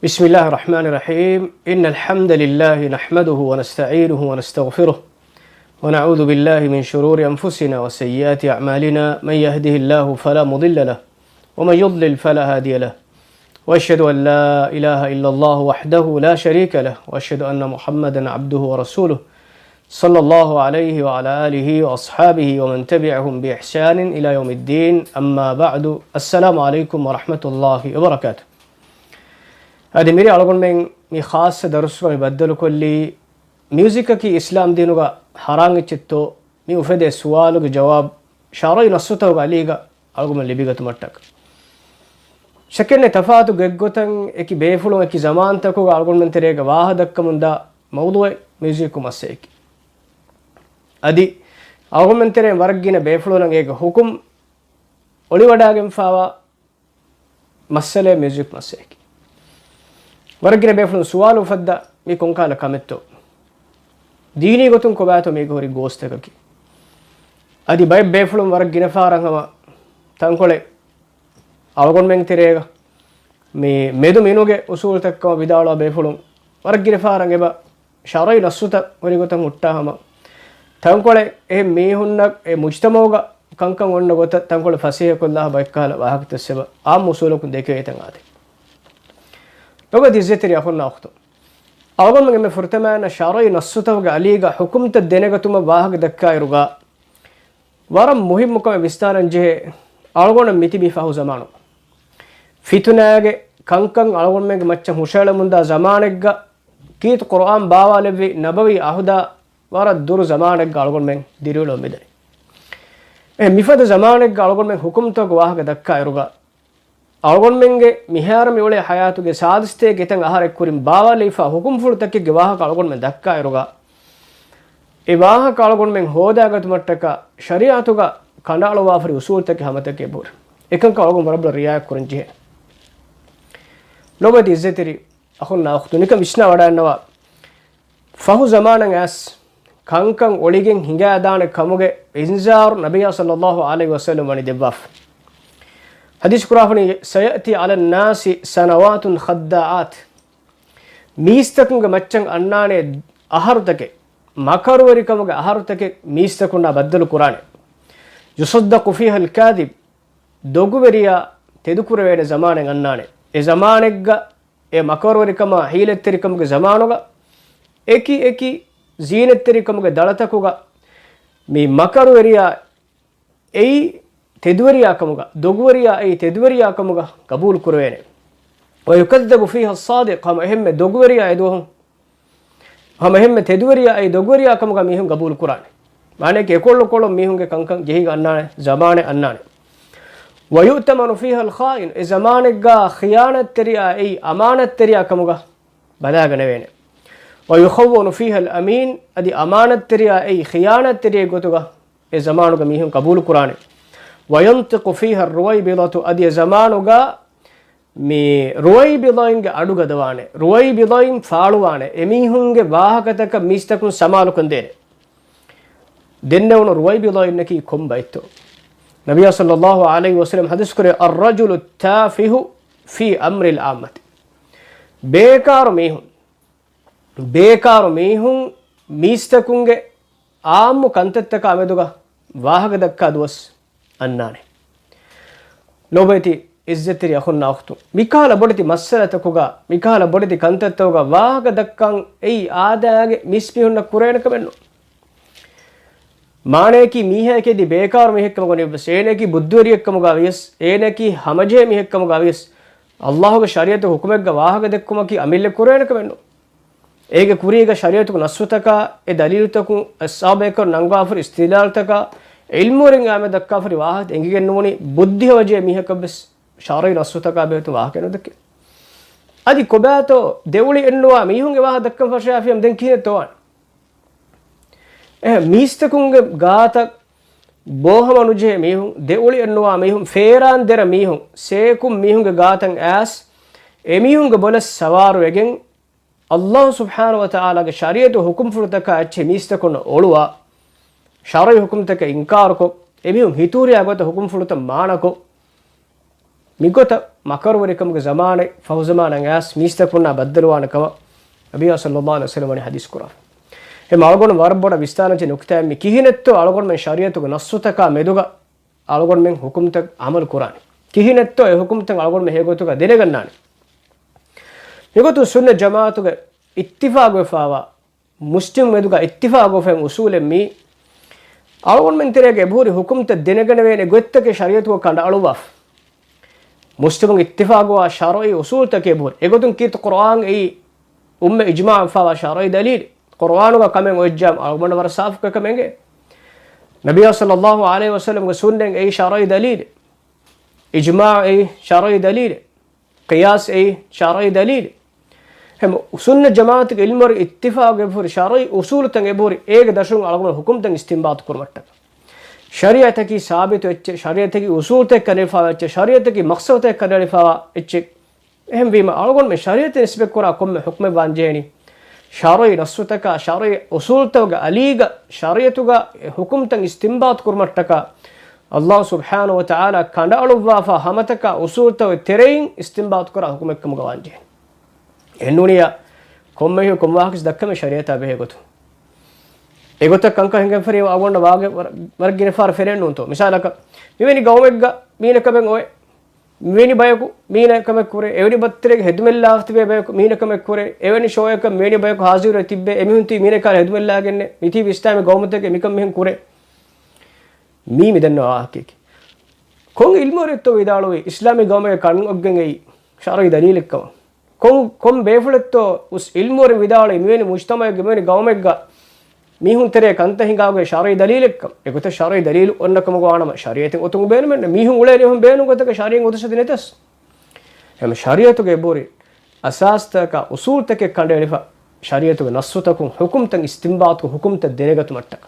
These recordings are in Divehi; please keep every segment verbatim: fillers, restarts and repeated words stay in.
بسم الله الرحمن الرحيم. إن الحمد لله نحمده ونستعينه ونستغفره، ونعوذ بالله من شرور أنفسنا وسيئات أعمالنا. من يهده الله فلا مضل له، ومن يضلل فلا هادي له. وأشهد أن لا إله إلا الله وحده لا شريك له، وأشهد أن محمدا عبده ورسوله، صلى الله عليه وعلى آله وأصحابه ومن تبعهم بإحسان إلى يوم الدين. أما بعد. السلام عليكم ورحمة الله وبركاته. އަދި މިރޭ އަޅުގަނޑުމެން މި ޚާއްޞަ ދަރުސްގަ މި ބައްދަލުކޮށްލީ، މިއުޒިކަކީ އިސްލާމް ދީނުގަ ޙަރާމް އެއްޗެއްތޯ؟ މި އުފެދޭ ސުވާލުގެ ޖަވާބު ޝަރުޢީ ނައްސުތަކުގެ އަލީގަ އަޅުގަނޑުމެން ލިބިގަތުމަށްޓަކަ. ޝައްކެއްނެތް، ތަފާތު ގޮތްގޮތަށް އެކި ބޭފުޅުން އެކި ޒަމާންތަކުގަ އަޅުގަނޑުމެން ތެރޭގަ ވާހަ ދައްކަމުންދާ މައުޟޫޢެއް މިއުޒިކު މައްސައެކި. އަދި އަޅުގަނޑުމެން ތެރޭ ވަރަށް ގިނަ ބޭފުޅުންނަށް އޭގެ ޙުކުމް އޮޅިވަޑާގެންފާވާ މައްސަލައެއް މިއުޒިކް މައްސައެކި. ވަރަށް ގިނަ ބޭފުޅުން ސުވާލު އުފައްދާ، މީ ކޮންކަހަލަ ކަމެއްތޯ؟ ދީނީ ގޮތުން ކޮބާތޯ މީގަ ހުރި ގޯސްތަކަކީ؟ އަދި ބައެއް ބޭފުޅުން ވަރަށް ގިނަ ފަހަރަށް ހަމަ ތަންކޮޅެއް އަޅުގަނޑުމެން ތެރޭގަ މި މެދު މިނުގެ އުސޫލުތައް ކަމަށް ވިދާޅުވާ ބޭފުޅުން ވަރަށް ގިނަ ފަހަރަށް އެބަ ޝަރުޢީ ނައްސުތައް ހުރި ގޮތަށް ހުއްޓާ ހަމަ، ތަންކޮޅެއް އެހެން މީހުންނަށް އެ މުޖްތަމަޢުގަ ކަންކަން އޮންނަ ގޮތަށް ތަންކޮޅެއް ފަސޭހަކޮށްލާ ބައެއްކަހަލަ ވާހަކަތައްސެބަ އާއްމު އުސޫލަކުން ދެކެވޭތަން އާދެ. ލޮބުވެތި އިއްޒަތްތެރި އަޚުންނާ އުޚްތުން، އަޅުގަނޑުމެން އެންމެ ފުރަތަމައިންނަށް ޝަރުޢީ ނައްސުތަކުގެ އަލީގަ ޙުކުމްތައް ދެނެގަތުމަށް ވާހަކަ ދައްކާއިރުގަ، ވަރަށް މުހިއްމު ކަމެއް ވިސްނާލަންޖެހޭ. އަޅުގަނޑަށް މިތިބީ ފަހު ޒަމާނު، ފިތުނާގެ ކަންކަން އަޅުގަނޑުމެންގެ މައްޗަށް ހުށައެޅެމުންދާ ޒަމާނެއްގަ، ކީރިތި ޤުރުއާން ބާވާލެއްވި ނަބަވީ ޢަހުދާ ވަރަށް ދުރު ޒަމާނެއްގަ އަޅުގަނޑުމެން ދިރިއުޅެމުން މިދަނީ. އެ މިފަދަ ޒަމާނެއްގަ އަޅުގަނޑުމެން ޙުކުމްތަކުގެ ވާހަކަ ދައްކާއިރުގަ، އަޅުގަނޑުމެންގެ މިހާރު މިއުޅޭ ޙަޔާތުގެ ސާދިސްތޭ ގެތަން އަހަރެއް ކުރިން ބާވާލައިފާ ޙުކުމްފުޅުތަކެއްގެ ވާހަކަ އަޅުގަނޑުމެން ދައްކާއިރުގަ، އެ ވާހަކަ އަޅުގަނޑުމެން ހޯދާގަތުމަށްޓަކާ ޝަރީޢަތުގަ ކަނޑައަޅުއްވާފަރި އުސޫލުތަކެއް ހަމަތަކެއް ބުރި. އެކަންކަން އަޅުގަނޑު ވަރަށް ބޮޑަށް ރިޢާޔަތް ކުރަން ޖެހޭ. ލޮބުވެތި އިއްޒަތްތެރި އަޚުންނާ އުޚްތުން، ނިކަން ވިސްނާ ވަޑައިގަންނަވާ. ފަހު ޒަމާނަށް އައިސް ކަންކަން އޮޅިގެން ހިނގާދާނެ ކަމުގެ އިންޒާރު ނަބިއްޔާ ޞައްލައްލާހު ޢަލައިހި ވަސައްލަމް ވަނީ ދެއްވާފަ. ޙަދީޘް ކުރާފަނީ، سيأتي على الناس سنوات خداعات. މީސްތަކުންގެ މައްޗަށް އަންނާނެ އަހަރުތަކެއް، މަކަރުވެރިކަމުގެ އަހަރުތަކެއް މީސްތަކުންނާ ބައްދަލު ކުރާނެ. يصدق فيها الكاذب، ދޮގުވެރިޔާ ތެދުކުރެވޭނެ ޒަމާނެއް އަންނާނެ. އެ ޒަމާނެއްގަ އެ މަކަރުވެރިކަމާ ހީލަތްތެރިކަމުގެ ޒަމާނުގަ އެކި އެކި ޒީނަތްތެރިކަމުގެ ދަޅަތަކުގަ މި މަކަރުވެރިޔާ އެއީ ތެދުވެރިޔާ ކަމުގަ، ދޮގުވެރިޔާ އެއީ ތެދުވެރިޔާ ކަމުގަ ގަބޫލު ކުރެވޭނެ. ويكذب فيها الصادق، ހަމަ އެހެންމެ ދޮގުވެރިޔާ އެދުވަހު، ހަމަ އެހެންމެ ތެދުވެރިޔާ އެއީ ދޮގުވެރިޔާ ކަމުގަ މީހުން ގަބޫލު ކުރާނެ. މާނައަކީ އެކޮޅު ކޮޅުން މީހުންގެ ކަންކަން ޖެހިގެން އަންނާނެ، ޒަމާނެއް އަންނާނެ. ويؤتمن فيها الخائن، އެ ޒަމާނެއްގަ ޚިޔާނަތްތެރިޔާ އެއީ އަމާނަތްތެރިޔާ ކަމުގަ ބަލާގަނެވޭނެ. ويخون فيها الأمين، އަދި އަމާނަތްތެރިޔާ އެއީ ޚިޔާނަތްތެރިޔެއް ގޮތުގަ އެ ޒަމާނުގަ މީހުން ގަބޫލު ކުރާނެ. وينطق فيها الرويبضة، އަދި އެ ޒަމާނުގަ މި ރުވައިބިޟައިންގެ އަޑު ގަދަވާނެ، ރުވައިބިޟައިން ފާޅުވާނެ، އެމީހުންގެ ވާހަކަތަކަށް މީސްތަކުން ސަމާލުކަން ދޭނެ. ދެންނެވުނު ރުވައިބިޟައިންނަކީ ކޮން ބައެއްތޯ؟ ނަބިއްޔާ ޞައްލައްލާހު ޢަލައިހި ވަސައްލަމް ޙަދީޘް ކުރޭ، الرجل التافه في أمر العامة. ބޭކާރު މީހުން، ބޭކާރު މީހުން މީސްތަކުންގެ އާއްމު ކަންތައްތަކާ މެދުގަ ވާހަކަ ދައްކާ ދުވަސް އަންނާނެ. ލޯބިވެތި އިއްޒަތްތެރި އަޚުންނާ އުޚްތުން، މިކަހަލަ ބޮޑެތި މައްސަލަތަކުގަ، މިކަހަލަ ބޮޑެތި ކަންތައްތަކުގަ ވާހަކަ ދައްކަން އެއީ އާދައިގެ މީސްމީހުންނަށް ކުރެވޭނެ ކަމެއް ނޫން. މާނަޔަކީ މީހާއަކީ އަދި ބޭކާރު މީހެއްކަމަށް ވަނީ ވެސް، އޭނައަކީ ބުއްދިވެރިއެއްކަމުގަ ވިޔަސް، އޭނައަކީ ހަމަޖެހޭ މީހެއްކަމުގަ ވިޔަސް، އައްލާހުގެ ޝަރީޢަތު ޙުކުމެއްގަ ވާހަކަ ދެއްކުމަކީ އަމިއްލަ ކުރެވޭނެ ކަމެއް ނޫން. އޭގެ ކުރީގަ ޝަރީޢަތުގެ ނައްސުތަކާ، އެ ދަލީލުތަކުން އައްސާބޭކަރު ނަންގާފަރި އިސްތިދްލާލުތަކާ، އިލްމުވެރިން އާމެ ދައްކާފަރި ވާހަކަ އެނގިގެން ނޫނީ، ބުއްދި ހަމަޖެހޭ މީހަކަށް ވެސް ޝަރުޢީ ނައްސުތަކާ ބެހޭތު ވާހަކަ ނުދެއްކޭ. އަދި ކޮބާތޯ ދެއުޅި އެއްނުވާ މީހުންގެ ވާހަކަ ދައްކަން ފަށާފިޔަމް ދެން ކިހިނެއްތޯ ވާނެ؟ އެހެން މީސްތަކުންގެ ގާތަށް ބޯހަމަ ނުޖެހޭ މީހުން، ދެއުޅި އެއްނުވާ މީހުން، ފޭރާން ދެރަ މީހުން، ސޭކުން މީހުންގެ ގާތަށް އައިސް، އެމީހުންގެ ބޮލަށް ސަވާރުވެގެން، އައްލާހު ސުބްޙާނަހު ވަތަޢާލާގެ ޝަރީޢަތު ޙުކުމްފުޅުތަކާ އެއްޗެހި މީސްތަކުންނަށް އޮޅުވާ، ޝަރުޢީ ޙުކުމްތަކަށް އިންކާރުކޮށް، އެމީހުން ހިތުހުރިހާ ގޮތަށް ޙުކުމްފުޅުތައް މާނަކޮށް، މިގޮތަށް މަކަރުވެރިކަމުގެ ޒަމާނެއް ފަހުޒަމާނަށް އައިސް މީސްތަކުންނާ ބައްދަލުވާނެ ކަމަށް ނަބިއްޔާ ޞައްލައްލާހު ޢަލައިހި ވަސައްލަމަ ވަނީ ޙަދީޘް ކުރާ. އެ އަޅުގަނޑު ވަރަށް ބޮޑަށް ވިސްނާލަންޖެހޭ ނުކުތާއެއް މީ. ކިހިނެއްތޯ އަޅުގަނޑުމެން ޝަރީޢަތުގެ ނައްޞުތަކާ މެދުގަ އަޅުގަނޑުމެން ޙުކުމްތައް ޢަމަލު ކުރާނީ؟ ކިހިނެއްތޯ އެ ޙުކުމްތައް އަޅުގަނޑުމެން ހެޔޮގޮތުގަ ދެނެގަންނާނީ؟ މިގޮތުން ސުންނަތް ޖަމާޢަތުގެ އިއްތިފާޤުވެފާވާ، މުސްލިމް މެދުގަ އިއްތިފާޤުވެފައި އުޞޫލެއް މީ. އަޅުގަނޑުމެން ތެރޭގަ އެބަހުރި ޙުކުމްތައް ދެނެގަނެވޭނެ ގޮތްތަކެއް ޝަރީޢަތުގަ ކަނޑައަޅުއްވާފަ. މުސްލިމުން އިއްތިފާޤުވާ ޝަރުޢީ އުޞޫލުތަކެއް އެބަހުރި. އެގޮތުން ކީރިތި ޤުރުއާން އެއީ އުއްމަތް އިޖްމާޢުވެފާވާ ޝަރުޢީ ދަލީލެއް. ޤުރުއާނުގަ ކަމެއް އޮތްޖާމަ އަޅުގަނޑަށް ވަރަށް ސާފުކޮށް އެކަމެއް އެނގޭ. ނަބިއްޔާ ޞައްލައްލާހު ޢަލައިހި ވަސައްލަމްގެ ސުންނަތް އެއީ ޝަރުޢީ ދަލީލެއް. އިޖްމާޢު އެއީ ޝަރުޢީ ދަލީލެއް. ޤިޔާސް އެއީ ޝަރުޢީ ދަލީލެއް. ހަމަ ސުންނަތް ޖަމާޢަތުގެ ޢިލްމުވެރިން އިއްތިފާޤުވެފަހުރި ޝަރުޢީ އުޞޫލުތައް އެބަހުރި. އޭގެ ދަށުން އަޅުގަނޑު ޙުކުމްތައް އިސްތިންބާޠު ކުރުމަށްޓަކާ. ޝަރީޢަތަކީ ސާބިތު އެއްޗެއް، ޝަރީޢަތަކީ އުޞޫލުތައް ކަނޑައެޅިފައިވާ އެއްޗެއް، ޝަރީޢަތަކީ މަޤްޞަދުތައް ކަނޑައެޅިފައިވާ އެއްޗެއް. އެހެންވީމަ، އަޅުގަނޑުމެން ޝަރީޢަތަށް ނިސްބަތްކުރާ ކޮންމެ ޙުކުމެއް ވާންޖެހޭނީ، ޝަރުޢީ ނައްޞުތަކާ، ޝަރުޢީ އުޞޫލުތަކުގެ އަލީގަ ޝަރީޢަތުގަ އެ ޙުކުމްތައް އިސްތިންބާޠު ކުރުމަށްޓަކާ، ﷲ ސުބްޙާނަހޫ ވަތަޢާލާ ކަނޑައަޅުއްވާފާ ހަމަތަކާ އުޞޫލުތަކުގެ ތެރެއިން އިސްތިންބާޠު ކުރާ ޙުކުމެއްކަމުގަ ވާންޖެހޭނީ. އެހެންނޫނިއްޔާ، ކޮންމެހެން ކޮން ވާހަކަސް ދައްކަމެ ޝަރީޢަތާ ބެހޭ ގޮތުން. އެގޮތަށް ކަންކަން ހިނގަންފަރި އަޅުގަނޑަށް ވާގެ ވަރަށް، ވަރަށް ގިނަ ފަހަރަށް ފެނޭނެ ނޫންތޯ؟ މިސާލަކަށް، މިވެނި ގައުމެއްގަ މީނަ ކަމެއް އޮވޭ. މިވެނި ބަޔަކު މީނަ ކަމެއް ކުރޭ، އެވެނި ބައްތެރޭގެ ހެދުމެއްލާފަ ތިބޭ ބަޔަކު މީނަ ކަމެއް ކުރޭ، އެވެނި ޝޯއަކަށް މިވެނި ބަޔަކު ހާޒިރުވެ ތިއްބޭ، އެމީހުން ތީ މީނަ ކާރި ހެދުމެއްލާގެންނޭ، މިތީ އިސްލާމީ ގައުމުތަކެއް މިކަން މިހެން ކުރޭ. މީ މިދަންނަ ވާހަކައެކޭ. ކޮން ޢިލްމުވެރިއެއްތޯ ވިދާޅުވީ އިސްލާމީ ގައުމެއް ކަން އޮއްގެން އެއީ ޝަރުޢީ ދަލީލެއްކަމަށް؟ ކޮން، ކޮން ބޭފުޅެއްތޯ އުސް ޢިލްމުވެރިން ވިދާޅުވީ މިވެނި މުޖްތަމަޢެއްގެ، މިވެނި ގައުމެއްގަ މީހުން ތެރޭ ކަންތައް ހިނގާގޮތް ޝަރުޢީ ދަލީލެއްކަން؟ އެގޮތަށް ޝަރުޢީ ދަލީލު އޮންނަ ކަމުގަ ވާނަމަ، ޝަރީޢަތެއް އޮތުން ބޭނުމެއް ނެތް. މީހުން އުޅޭނީ އެހެން ބޭނުން ގޮތަކަށް ޝަރީޢަތް އޮތަސް އަދި ނެތަސް. އެހެން ޝަރީޢަތުގެ އެބަހުރި އަސާސްތަކާ އުޞޫލުތަކެއް ކަނޑައެޅިފަ، ޝަރީޢަތުގެ ނައްޞުތަކުން ޙުކުމްތައް އިސްތިންބާޠު، ޙުކުމްތައް ދެނެގަތުމަށްޓަކާ.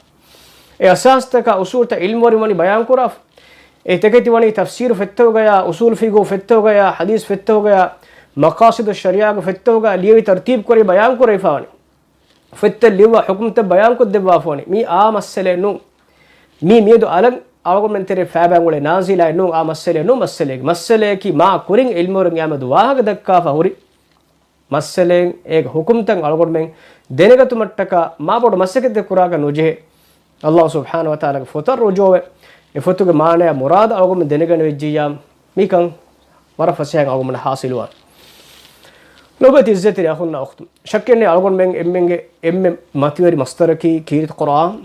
އެ އަސާސްތަކާ އުޞޫލުތައް ޢިލްމުވެރިން ވަނީ ބަޔާންކުރާފަ. އެ ތަކެތި ވަނީ ތަފްސީރު ފޮތްތަކުގަޔާ، އުޞޫލު ފިޤުހު ފޮތްތަކުގަޔާ، ޙަދީޘް ފޮތްތަކުގަޔާ، މަޤާޞިދު ޝަރީޢާގެ ފޮތްތަކުގަ ލިޔެވި ތަރުތީބު ކުރި ބަޔާންކުރެވިފަ ވަނީ. ފޮތްތައް ލިޔުއްވާ ޙުކުމްތައް ބަޔާންކޮށްދެއްވާފަ ވަނީ. މީ އާ މައްސަލައެއް ނޫން. މީ މިއަދު އަލަށް އަޅުގަނޑުމެން ތެރޭ ފައިބައިން އުޅޭ ނާޒިލާއެއް ނޫން. އާ މައްސަލައެއް ނޫން. މައްސަލައެއް، މައްސަލައަކީ މާ ކުރިން ޢިލްމުވެރިން އާމެދު ވާހަކަ ދައްކާފަ ހުރި މައްސަލައެއް. އޭގެ ޙުކުމްތައް އަޅުގަނޑުމެން ދެނެގަތުމަށްޓަކާ މާ ބޮޑު މަސައްކަތެއް ކުރާކަށް ނުޖެހޭ. ﷲ ސުބްޙާނަހޫ ވަތަޢާލާގެ ފޮތަށް ރުޖޫޢަވެ، އެ ފޮތުގެ މާނަޔާ މުރާދު އަޅުގަނޑުމެން ދެނެގަނެވިއްޖިއްޔާ، މިކަން ވަރަށް ފަސޭހައިން އަޅުގަނޑުމެންނަށް ޙާޞިލުވާނެ. ލޮބުވެތި ޢިއްޒަތްތެރި އަޚުންނާ އުޚްތުން، ޝައްކެއް ނެތް އަޅުގަނޑުމެން އެންމެންގެ އެންމެ މަތިވެރި މަޞްދަރަކީ ކީރިތި ޤުރުއާން.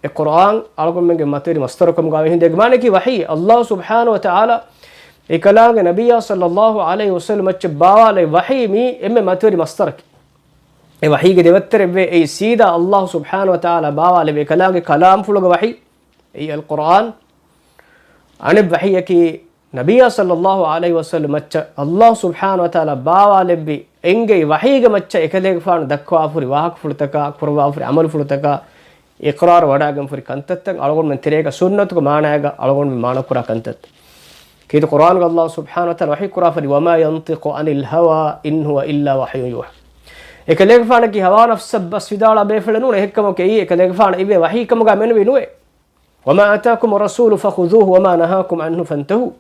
އެ ޤުރުއާން އަޅުގަނޑުމެންގެ މަތިވެރި މަޞްދަރު ކަމުގައި ހިނދޭ. އޭގެ މާނައަކީ ވަޙީ. ﷲ ސުބްޙާނަހޫ ވަތަޢާލާ އެކަލާނގެ ނަބިއްޔާ ޞައްލައްލާހު ޢަލައިހި ވަސައްލަމައަށް ބާވާލެއްވި ވަޙީ މީ އެންމެ މަތިވެރި މަޞްދަރަކީ. އެ ވަޙީގެ ދެވައްތަރެއްވޭ. އެއީ ސީދާ ﷲ ސުބްޙާނަހޫ ވަތަޢާލާ ބާވާލެއްވި އެކަލާނގެ ކަލާމްފުޅުގެ ވަޙީ. އެއީ އަލްޤުރުއާން. އަނެއް ވަޙީއަކީ ނަބިއްޔާ ޞައްލައްލާހު ޢަލައިހި ވަސައްލަމައަށް ﷲ ސުބްޙާނަހޫ ވަތަޢާލާ ބާވާލެއްވި އެންގެވި ވަޙީގެ މައްޗަށް އެކަލޭގެފާނު ދައްކަވާފަ ހުރި ވާހަކަފުޅުތަކާ، ކުރައްވާފަ ހުރި ޢަމަލުފުޅުތަކާ، އިޤްރާރު ވަޑައިގެންފަ ހުރި ކަންތައްތައް އަޅުގަނޑުމެން ތެރޭގަ ސުންނަތުގެ މާނަޔާގަ އަޅުގަނޑުމެން މާނަކުރާ ކަންތައްތައް. ކީރިތި ޤުރުއާނުގަ ﷲ ސުބްޙާނަހޫ ވަތަޢާލާ ވަޙީ ކުރާފަ ހުރި، وما ينطق عن الهوى إن هو إلا وحي يوحى. އެކަލޭގެފާނަކީ ހަވާ ނަފްސަށް ބަސް ވިދާޅާ ބޭފުޅެއް ނޫން. އެހެންކަމަކު އެއީ އެކަލޭގެފާނަށް އިއްވޭ ވަޙީ ކަމުގައި މެނުވީ ނުވޭ. وما آتاكم الرسول فخذوه وما نهاكم عنه فانتهوا.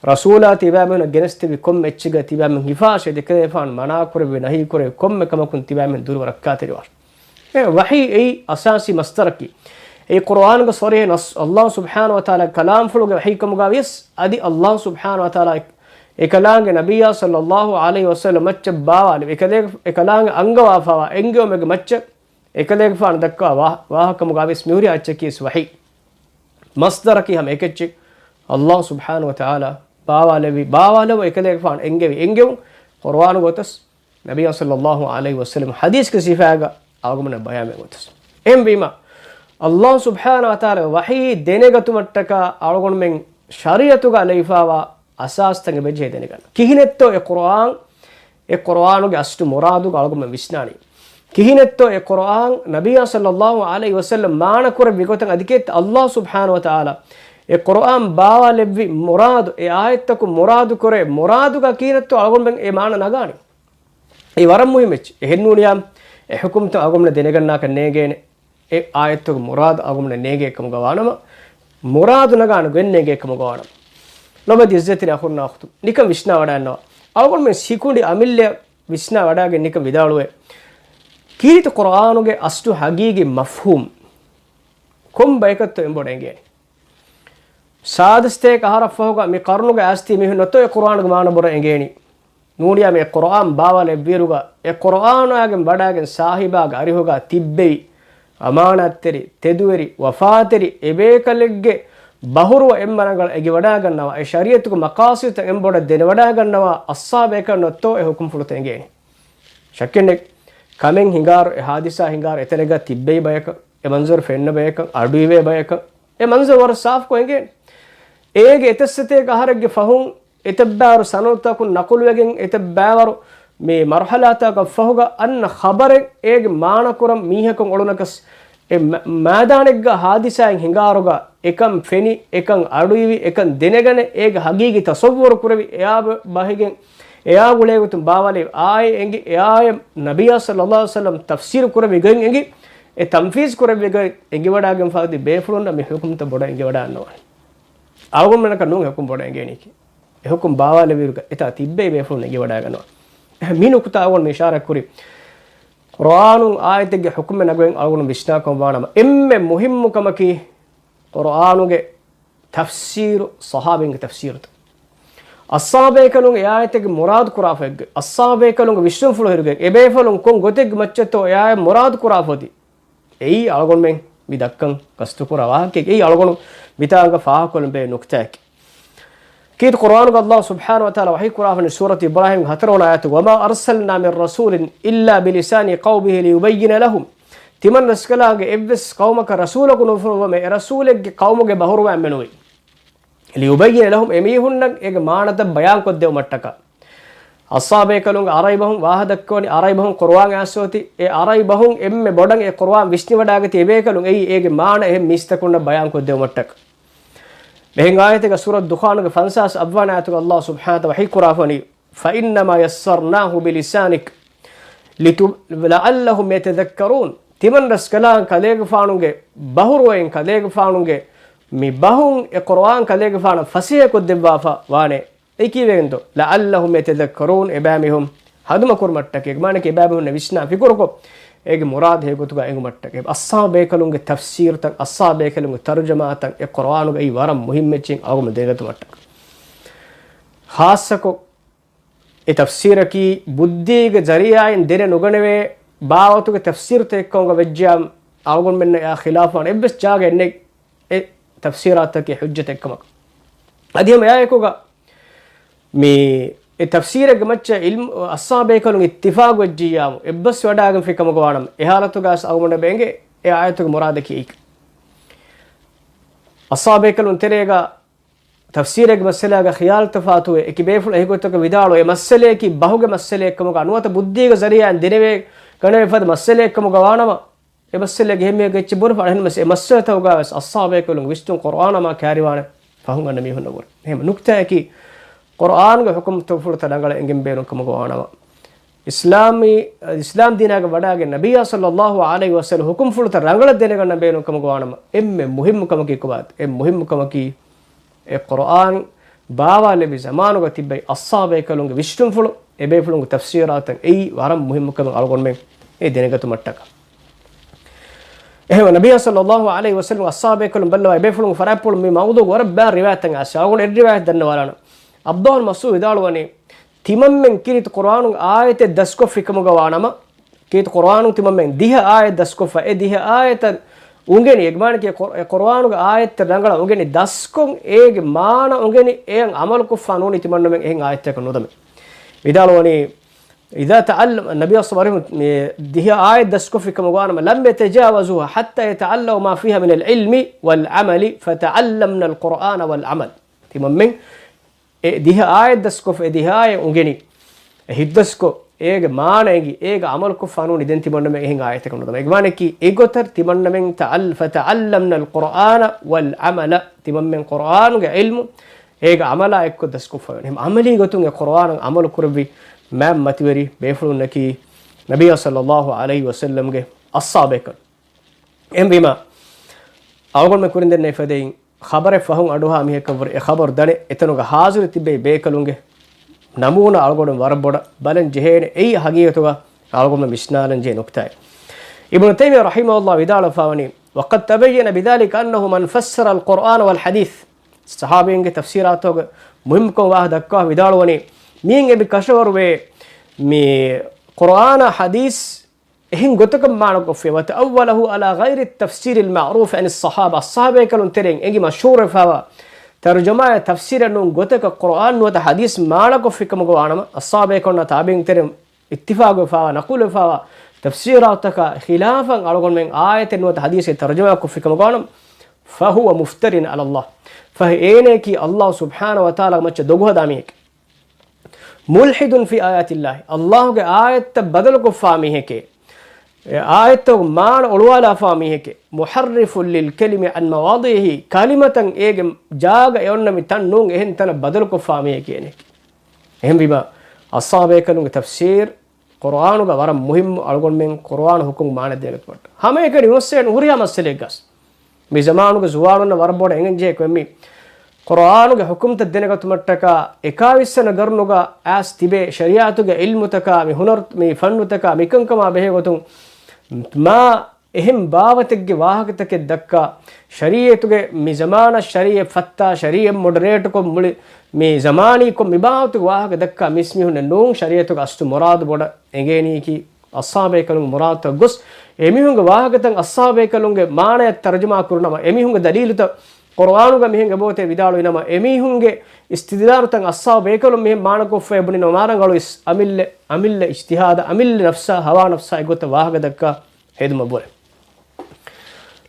ރަސޫލާ ތިބާމެންނަށް ގެނެސްދެއްވި ކޮންމެ އެއްޗެއްގަ ތިބާމެން ހިފާށޭ. އެކަލޭގެފާނު މަނާކުރެއްވި، ނަހީކުރެއްވި ކޮންމެ ކަމަކުން ތިބާމެން ދުރުވެ ރައްކާތެރިވާށޭ. އެ ވަޙީ އެއީ އަސާސީ މަޞްދަރަކީ. އެއީ ޤުރުއާނުގެ ޞަރީޙު ނައްޞު، ﷲ ސުބްޙާނަހޫ ވަތަޢާލާގެ ކަލާމްފުޅުގެ ވަޙީ ކަމުގައިވިޔަސް، އަދި ﷲ ސުބްޙާނަހޫ ވަތަޢާލާ އެކަލާނގެ ނަބިއްޔާ ޞައްލައްލާހު ޢަލައިހި ވަސައްލަމައަށް ބާވާލެއްވި، އެކަލޭ، އެކަލާނގެ އަންގަވާފައިވާ އެންގެވުމެއްގެ މައްޗަށް އެކަލޭގެފާނު ދައްކާ ވާ، ވާހަކަ ކަމުގައިވިޔަސް މިހުރި އެއްޗަކީވެސް ވަޙީ. މަޞްދަރަކީ ހަމަ އެކެއްޗެއް. ﷲ ސުބްޙާނަހޫ ވަތަޢާލާ ބާވާލެއްވި، ބާވާލެއްވާ އެކަލޭގެފާނު އެންގެވި އެންގެވުން ޤުރުއާނުގެ ގޮތަސް، ނަބިއްޔާ ޞައްލައްލާހު ޢަލައިހި ވަސައްލަމަ ޙަދީޘްގެ ސިފައިގަ އަޅުގަނޑުމެންނަށް ބަޔާންވެ ގޮތަސް. އެހެންވީމަ، ﷲ ސުބްޙާނަހޫ ވަތަޢާލާގެ ވަޙީ ދެނެގަތުމަށްޓަކާ އަޅުގަނޑުމެން ޝަރީޢަތުގަ ލެވިފައިވާ އަސާސްތައް އެބަޖެހޭ ދެނެގަންނަން. ކިހިނެއްތޯ އެ ޤުރުއާން، އެ ޤުރުއާނުގެ އަސްލު މުރާދުގަ އަޅުގަނޑުމެން ވިސްނާނީ؟ ކިހިނެއްތޯ އެ ޤުރުއާން ނަބިއްޔާ ޞައްލައްލާހު ޢަލައިހި ވަސައްލަމަ މާނަކުރެއްވި ގޮތަށް އަދި ކީރިތި ﷲ ސުބްޙާނަހޫ ވަތަޢާލާ އެ ޤުރުއާން ބާވާލެއްވި މުރާދު، އެ އާޔަތްތަކުން މުރާދު ކުރޭ މުރާދުގަ ކިހިނެއްތޯ އަޅުގަނޑުމެން އެ މާނަ ނަގާނީ؟ އެއީ ވަރަށް މުހިއްމު އެއްޗެއް. އެހެންނޫނިއްޔާ، އެ ޙުކުމްތައް އަޅުގަނޑުމެން ދެނެގަންނާކަށް ނޭނގޭނެ. އެ އާޔަތުގެ މުރާދު އަޅުގަނޑުމެންނަށް ނޭނގޭ ކަމުގަ ވާނަމަ، މުރާދު ނަގާނެ ގޮތް ނޭނގޭ ކަމުގަ ވާނަމަ، ލޮބެތި އިއްޒަތްތެރި އަޚުންނާ އުޚްތުން، ނިކަން ވިސްނާ ވަޑައިގަންނަވާ. އަޅުގަނޑުމެން ސިކުނޑި އަމިއްލަ ވިސްނާ ވަޑައިގެން ނިކަން ވިދާޅުވޭ. ކީރިތި ޤުރްއާނުގެ އަސްލު ހަގީގީ މަފްހޫމް ކޮން ބަޔަކަށްތޯ އެނބޮޑަށް އެނގޭނީ؟ ސާދަ ސަތޭކަ އަހަރަށްފަހުގަ މި ޤަރުނުގެ އައިސްތީ މީހުންނަށްތޯ އެ ޤުރްއާނުގެ މާނަ ބޮޑަށް އެނގޭނީ؟ ނޫނިއްޔާ މި ޤުރްއާން ބާވާލެއްވިއިރުގަ، އެ ޤުރްއާނާގެން ވަޑައިގެން ސާހިބާގެ އަރިހުގަ ތިއްބެވި އަމާނާތްތެރި، ތެދުވެރި، ވަފާތެރި އެބޭކަލެއްގެ ބަހުރުވަ އެންމެ ރަނގަޅަށް އެނގިވަޑައިގަންނަވާ، އެ ޝަރީޢަތުގެ މަޤާޞިދުތައް އެންބޮޑަށް ދެނެވަޑައިގަންނަވާ އައްސާބޭކަލުންނަށްތޯ އެ ޙުކުމްފުޅުތައް އެނގޭނީ؟ ޝައްކެއްނެތް، ކަމެއް ހިނގާއިރު، އެ ހާދިސާ ހިނގާއިރު އެތަނެއްގަ ތިއްބެވި ބަޔަކަށް، އެ މަންޒަރު ފެންނަ ބަޔަކަށް، އަޑުއިވޭ ބަޔަކަށް، އެ މަންޒަރު ވަރަށް ސާފުކޮށް އެނގޭނެ. އޭގެ އެތައް ސަތޭކަ އަހަރެއްގެ ފަހުން އެތައްބާވަރު ސަނަދުތަކުން ނަޤުލުވެގެން، އެތައްބާވަރު މި މަރުޙަލާތަކަށް ފަހުގަ އަންނަ ޚަބަރެއް އޭގެ މާނަކުރަން މީހަކުން އުޅުނަކަސް، އެ މަ-، މައިދާނެއްގަ ހާދިސާއެއް ހިނގާއިރުގަ އެކަން ފެނި، އެކަން އަޑުއިވި، އެކަން ދެނެގަނެ، އޭގެ ހަގީގީ ތަޞައްވުރު ކުރެވި، އެއާ ބަ-، ބަހިގެން، އެއާ ގުޅޭގޮތުން ބާވާލެވި އާޔަތް އެނގި، އެ އާޔަތް ނަބިއްޔާ ޞައްލައްލާހު ޢަލައިހި ވަސައްލަމް ތަފްސީރު ކުރެއްވި ގޮތް އެނގި، އެ ތަންފީޒު ކުރެއްވި ގޮތް އެނގިވަޑައިގެންފާ އޮތީ ބޭފުޅުންނަށް މި ޙުކުމްތައް ބޮޑަށް އެނގިވަޑައިގަންނަވާނެ. އަޅުގަނޑުމެންނަކަށް ނޫން ޙުކުމް ބޮޑަށް އެނގޭނީކީ. އެ ޙުކުމް ބާވާލެއްވިއިރުގަ އެތާ ތިއްބެވި ބޭފުޅުން އެނގިވަޑައިގަންނަވާ. މި ނުކުތާ އަޅުގަނޑު މި އިޝާރާތް ކުރީ، ޤުރްއާނުން އާޔަތެއްގެ ޙުކުމެއް ނަގުވެން އަޅުގަނޑު ވިސްނާކަމަށް ވާނަމަ، އެންމެ މުހިއްމު ކަމަކީ، ޤުރްއާނުގެ ތަފްސީރު، ޞަޙާބީންގެ ތަފްސީރުތައް. އައްޞަޙާބޭކަލުން އެ އާޔަތެއްގެ މުރާދު ކުރާފައިގެ، އައްޞަޙާބޭކަލުންގެ ވިސްނުންފުޅު ހިރުގެ، އެބޭފުޅުން ކޮން ގޮތެއްގެ މައްޗަށްތޯ އެ އާޔަތް މުރާދު ކުރާފަ އޮތީ؟ އެއީ އަޅުގަނޑުމެން މި ދައްކަން ގަސްތުކުރާ ވާހަކައެއް. އެއީ އަޅުގަނޑު މިތާނގަ ފާހަގަކޮށްލަން ބޭ ނުކްތާއެކޭ. ކީރިތި ޤުރްއާނުގަ ﷲ ސުބްޙާނަހޫ ވަތަޢާލާ ވަޙީ ކުރާފަނި ސޫރަތު އިބްރާހީމްގެ ހަތަރުވަނަ އާޔަތު، "وما أرسلنا من رسول إلا بلسان قومه ليبين لهم." ތިމަން ރަސްކަލާނގެ އެއްވެސް ޤައުމަކަށް ރަސޫލަކު ނުފުރުވަމެ، އެ ރަސޫލެއްގެ ޤައުމުގެ ބަހުރުވައިންމެ ނުވޭ. "ليبين لهم" އެމީހުންނަށް އޭގެ މާނަތައް ބަޔާންކޮށްދެވުމަށްޓަކާ. އައްޞަޙާބޭކަލުންގެ ޢަރަބި ބަހުން ވާހަ ދައްކަވަނީ، ޢަރަބި ބަހުން ޤުރުއާން އައިސްފަ އޮތީ، އެ ޢަރަބި ބަހުން އެންމެ ބޮޑަށް އެ ޤުރުއާން ވިސްނިވަޑައިގަތީ އެބޭކަލުން. އެއީ އޭގެ މާނަ އެހެން މީސްތަކުންނަށް ބަޔާންކޮށްދެވުމަށްޓަކާ. އެހެން އާޔަތެއްގަ ސޫރަތު ދުޚާނުގެ ފަންސާސް އަށްވަނަ އާޔަތުގަ ﷲ ސުބްޙާނަހޫ ވަތަޢާލާ ވަޙީ ކުރާފަނީ، "فإنما يسرناه بلسانك لت-، لعلهم يتذكرون." ތިމަން ރަސްކަލާނގެ ކަލޭގެފާނުގެ ބަހުރުވައިން، ކަލޭގެފާނުގެ މި ބަހުން އެ ޤުރުއާން ކަލޭގެފާނަށް ފަސޭހަކޮށްދެއްވާފަ ވާނެ. އެއީ ކީއްވެގެންތޯ؟ "لعلهم يتذكرون." އެބައިމީހުން ހަނދުމަކުރުމަށްޓަކައި، މާނައަކީ އެބައިމީހުންނަށް ވިސްނާ ފިކުރުކޮށް، އޭގެ މުރާދު ހެޔޮގޮތުގަ އެނގުމަށްޓަކައި. އައްޞަޙާބޭކަލުންގެ ތަފްސީރުތައް، އައްޞަޙާބޭކަލުންގެ ތަރުޖަމާތައް އެ ޤުރުއާނުގައި ވަރަށް މުހިއްމު އެއްޗެއް އަޅުގަނޑު ދެނެގަތުމަށްޓަކައި. ޚާއްޞަކޮށް، އެ ތަފްސީރަކީ ބުއްދީގެ ޒަރީޢާއިން ދެނެ ނުގަނެވޭ ބާވަތުގެ ތަފްސީރުތައް އެއްކަމުގަ ވެއްޖިޔާ، އަޅުގަނޑުމެންނަށް އެއާ ޚިލާފުވާނެ އެއްވެސް ޖާގައެއް ނެތް އެ ތަފްސީރާތަކީ ޙުއްޖަތެއްކަމަކަށް. އަދި ހަމަ އެއާއެކުގަ މި އެ ތަފްސީރެއްގެ މައްޗަށް ޢިލްމު އައްޞަޙާބޭކަލުން އިއްތިފާޤު ވެއްޖިއްޔާމު، އެއްބަސްވެވަޑައިގެންފި ކަމުގަ ވާނަމަ، އެ ޙާލަތުގަވެސް އަޅުގަނޑަށް އެނގޭ އެ އާޔަތުގެ މުރާދަކީ އެއީ. އައްޞަޙާބޭކަލުން ތެރޭގަ ތަފްސީރެއްގެ މައްސަލާގަ ޚިޔާލު ތަފާތުވެ، އެކި ބޭފުޅުން އެހިގޮތަކަށް ވިދާޅުވެ، އެ މައްސަލަޔަކީ ބަހުގެ މައްސަލައެއްކަމުގަ ނުވަތަ ބުއްދީގެ ޒަރީޢާއިން ދެނެވޭ ގަނެވޭ ފަދަ މައްސަލައެއްކަމުގަ ވާނަމަ، އެ މައްސަލައިގެ އެހެންމީހަކަށް އެއްޗެއް ބުނެފަ އަނެއް މައްސަ-، އެ މައްސަލަތަކުގަވެސް އައްޞަޙާބޭކަލުންގެ ވިސްނުން ޤުރުއާނާ މާ ކައިރިވާނެ ފަހުން އަންނަ މީހުންނަށްވުރެ. އެހެން ނުކްތާއަކީ، ޤުރުއާނުގެ ޙުކުމްފުޅުތައް ރަނގަޅަށް އެނގެން ބޭނުން ކަމުގަ ވާނަމަ، އިސްލާމީ، އިސްލާމް ދީނާގަ ވަޑައިގެން ނަބިއްޔާ ޞައްލައްލާހު ޢަލައިހި ވަސައްލަމް ޙުކުމްފުޅުތައް ރަނގަޅަށް ދެނެގަންނަން ބޭނުން ކަމުގަ ވާނަމަ، އެންމެ މުހިއްމު ކަމަކީ ކޮބާތަ؟ އެންމެ މުހިއްމު ކަމަކީ، އެ ޤުރުއާން ބާވާލެއްވި ޒަމާނުގަ ތިއްބެވި އައްޞަޙާބޭކަލުންގެ ވިސްނުންފުޅު، އެބޭފުޅުންގެ ތަފްސީރާތައް އެއީ ވަރަށް މުހިއްމު ކަމެއް އަޅުގަނޑުމެން އެ ދެނެގަތުމަށްޓަކާ. އެހެންވެ، ނަބިއްޔާ ޞައްލައްލާހު ޢަލައިހި ވަސައްލަމް އައްޞަޙާބޭކަލުން ބައްލަވާ އެބޭފުޅުން ފަރާތްޕުޅު މި މައުޟޫޢު ވަރަށް ބައި ރިވާޔަތްތައް އައިސް. އަޅުގަނޑު އެއް ރިވާޔަތް ދަންނަވާލާނަން. ޢަބްދުﷲ ބިން މަސްޢޫދު ވިދާޅުވަނީ، ތިމަންމެން ކީރިތި ޤުރުއާނުގެ އާޔަތެއް ދަސްކޮށްފި ކަމުގަ ވާނަމަ، ކީރިތި ޤުރުއާނުން ތިމަންމެން ދިހަ އާޔަތް ދަސްކޮށްފަ، އެ ދިހަ އާޔަތަށް އުނގެނި، އެ މާނައަކީ ޤުރް-، އެ ޤުރުއާނުގެ އާޔަތްތައް ރަނގަޅަށް އުނގެނި ދަސްކޮށް، އޭގެ މާނަ އުނގެނި، އެއަށް ޢަމަލުކޮށްފަ ނޫނީ ތިމަންނަމެން އެހެން އާޔަތްތަކަށް ނުދަމޭ. ވިދާޅުވަނީ، إذا تعلم، ނަބިއްޔާ ޞައްލައްލާހު ޢަލައިހި ވަސައްލަމް ދިހަ އާޔަތް ދަސްކޮށްފި ކަމުގަ ވާނަމަ، لم يتجاوزوها حتى يتعلموا ما فيها من العلم والعمل، فتعلمنا القرآن والعمل. ތިމަންމެން އެ ދިހަ އާޔަތް ދަސްކޮށް، އެ ދިހަ އާޔަތް އުނގެނި، އެ ހިތްދަސްކޮށް، އޭގެ މާނަ އެނގި، އޭގަ ޢަމަލުކޮށްފަ ނޫނީ ދެން ތިމަންނަމެން އެހެން އާޔަތަކަށް ނުދަމޭ. އެގެ މާނައަކީ އެގޮތަށް ތިމަންނަމެން تعل-، فتعلمنا القرآن والعمل، ތިމަންމެން ޤުރުއާނުގެ ޢިލްމު އޭގަ ޢަމަލާ އެއްކޮށް ދަސްކޮށްފަ ވަނީ. އެހެން ޢަމަލީ ގޮތުން އެ ޤުރުއާނަށް ޢަމަލު ކުރެއްވި މާތް މަތިވެރި ބޭފުޅުންނަކީ ނަބިއްޔާ ޞައްލައްލާހު ޢަލައިހި ވަސައްލަމްގެ އައްޞަޙާބޭކަލުން. އެހެންވީމާ، އަޅުގަނޑުމެން ކުރިން ދެންނެވި ފަދައިން، ޚަބަރެއް ފަހުން އަޑުއަހާ މީހަކަށްވުރެ އެ ޚަބަރު ދަނެ އެތަނުގަ ޙާޟިރު ތިބޭ ބޭކަލުންގެ ނަމޫނާ އަޅުގަނޑު ވަރަށް ބޮޑަށް ބަލަން ޖެހޭނެ. އެއީ ހަގީގަތުގަ އަޅުގަނޑު ވިސްނާލަން ޖެހޭ ނުކްތާއެއް. އިބްނު ތައިމިއްޔާ ރަޙިމަހުﷲ ވިދާޅުވެފަވަނީ، وقد تبين بذلك أنه من فسر القرآن والحديث. ޞަޙާބީންގެ ތަފްސީރާތުގެ މުހިއްމުކަން ވާހަ ދައްކާ ވިދާޅުވަނީ، މީން އެބި ކަށަވަރުވޭ މި ޤުރުއާނާ ޙަދީޘް އެހެން ގޮތަކަށް މާނަކޮށްފި، وتأوله على غير التفسير المعروف عن الصحابة، އައްޞާބޭކަލުން ތެރެއިން އެނގި މަޝްހޫރުވެފަވާ ތަރުޖަމާއެއް ތަފްސީރެއް ނޫން ގޮތަކަށް ޤުރުއާން ނުވަތަ ޙަދީޘް މާނަކޮށްފިކަމުގަ ވާނަމަ، އައްޞާބޭކަލުންނާ ތާބިޢީން ތެރެއިން އިއްތިފާގުވެފަވާ، ނަޤުލުވެފަވާ ތަފްސީރާތަކާ ޚިލާފަށް އަޅުގަނޑުމެން އާޔަތެއް ނުވަތަ ޙަދީޘެއް ތަރުޖަމާކޮށްފިކަމުގަ ވާނަމަ، فهو مفتر على الله، ފަހެ އޭނަޔަކީ އައްލާހު ސުބްޙާނަހޫ ވަތަޢާލާގެ މައްޗަށް ދޮގުހަދާ މީހެކޭ. ملحد في آيات الله، އައްލާހުގެ އާޔަތްތައް ބަދަލުކޮށްފާ މީހެކޭ. އެ އާޔަތްތައް މާނަ އޮޅުވާލާފާ މީހެކޭ. محرف للكلم عن مواضعه، ކަލިމަތައް އޭގެ ޖާގަ އެ އޮންނަ މި ތަން ނޫން އެހެން ތަނަށް ބަދަލުކޮށްފާ މީހެކޭ އޭނަ. އެހެންވީމަ، އައްޞާބޭކަލުންގެ ތަފްސީރު ޤުރުއާނުގަ ވަރަށް މުހިއްމު، އަޅުގަނޑުމެން ޤުރުއާނު ޙުކުމް މާނަ ދޭނެގޮތުމަށްޓަކާ. ހަމައެކަނި ވިމަސްވެ ނުހުރިހާ މައްސަލައެއްގަސް. މި ޒަމާނުގެ ޒުވާނުންނަށް ވަރަށް ބޮޑަށް އެނގެން ޖެހޭ ކޮންމެ ޤުރުއާނުގެ ޙުކުމްތައް ދެނެގަތުމަށްޓަކާ، އެކާވީސް ވަނަ ގަރުނުގަ އައިސް ތިބޭ ޝަރީޢަތުގެ ޢިލްމުތަކާ، މި ހުނަރު، މި ފަންނުތަކާ، މިކަންކަމާ ބެހޭ ގޮތުން މާ އެހެން ބާވަތެއްގެ ވާހަކަތަކެއް ދައްކާ، ޝަރީޢަތުގެ މި ޒަމާނަށް ޝަރީޢަތް ފައްތާ، ޝަރީޢަތް މޮޑަރޭޓްކޮށް މުޅި މި ޒަމާނީކޮށް މި ބާވަތުގެ ވާހަކަ ދައްކާ މިސް މީހުންނެއް ނޫން ޝަރީޢަތުގެ އަސްލު މުރާދު ބޮޑަށް އެނގޭނީކީ. އައްޞާބޭކަލުން މުރާދުތައް ގޮސް، އެމީހުންގެ ވާހަކަތައް އައްޞާބޭކަލުންގެ މާނަޔަށް ތަރުޖަމާ ކުރުނަމަ، އެމީހުންގެ ދަލީލުތައް ޤުރުއާނުގަ މިހެން އެބައޮތޭ ވިދާޅުވިނަމަ، އެމީހުންގެ އިސްތިދްލާލުތައް އައްޞާބޭކަލުން މިހެން މާނަކޮށްފައި ބުނިނަމަ، މާރަނގަޅު އިސް އަމިއްލަ، އަމިއްލަ އިޖްތިހާދަށް، އަމިއްލަ ނަފްސާ، ހަވާ ނަފްސާ އެގޮތަށް ވާހަކަ ދައްކާ ހެދުމަށްވުރެ.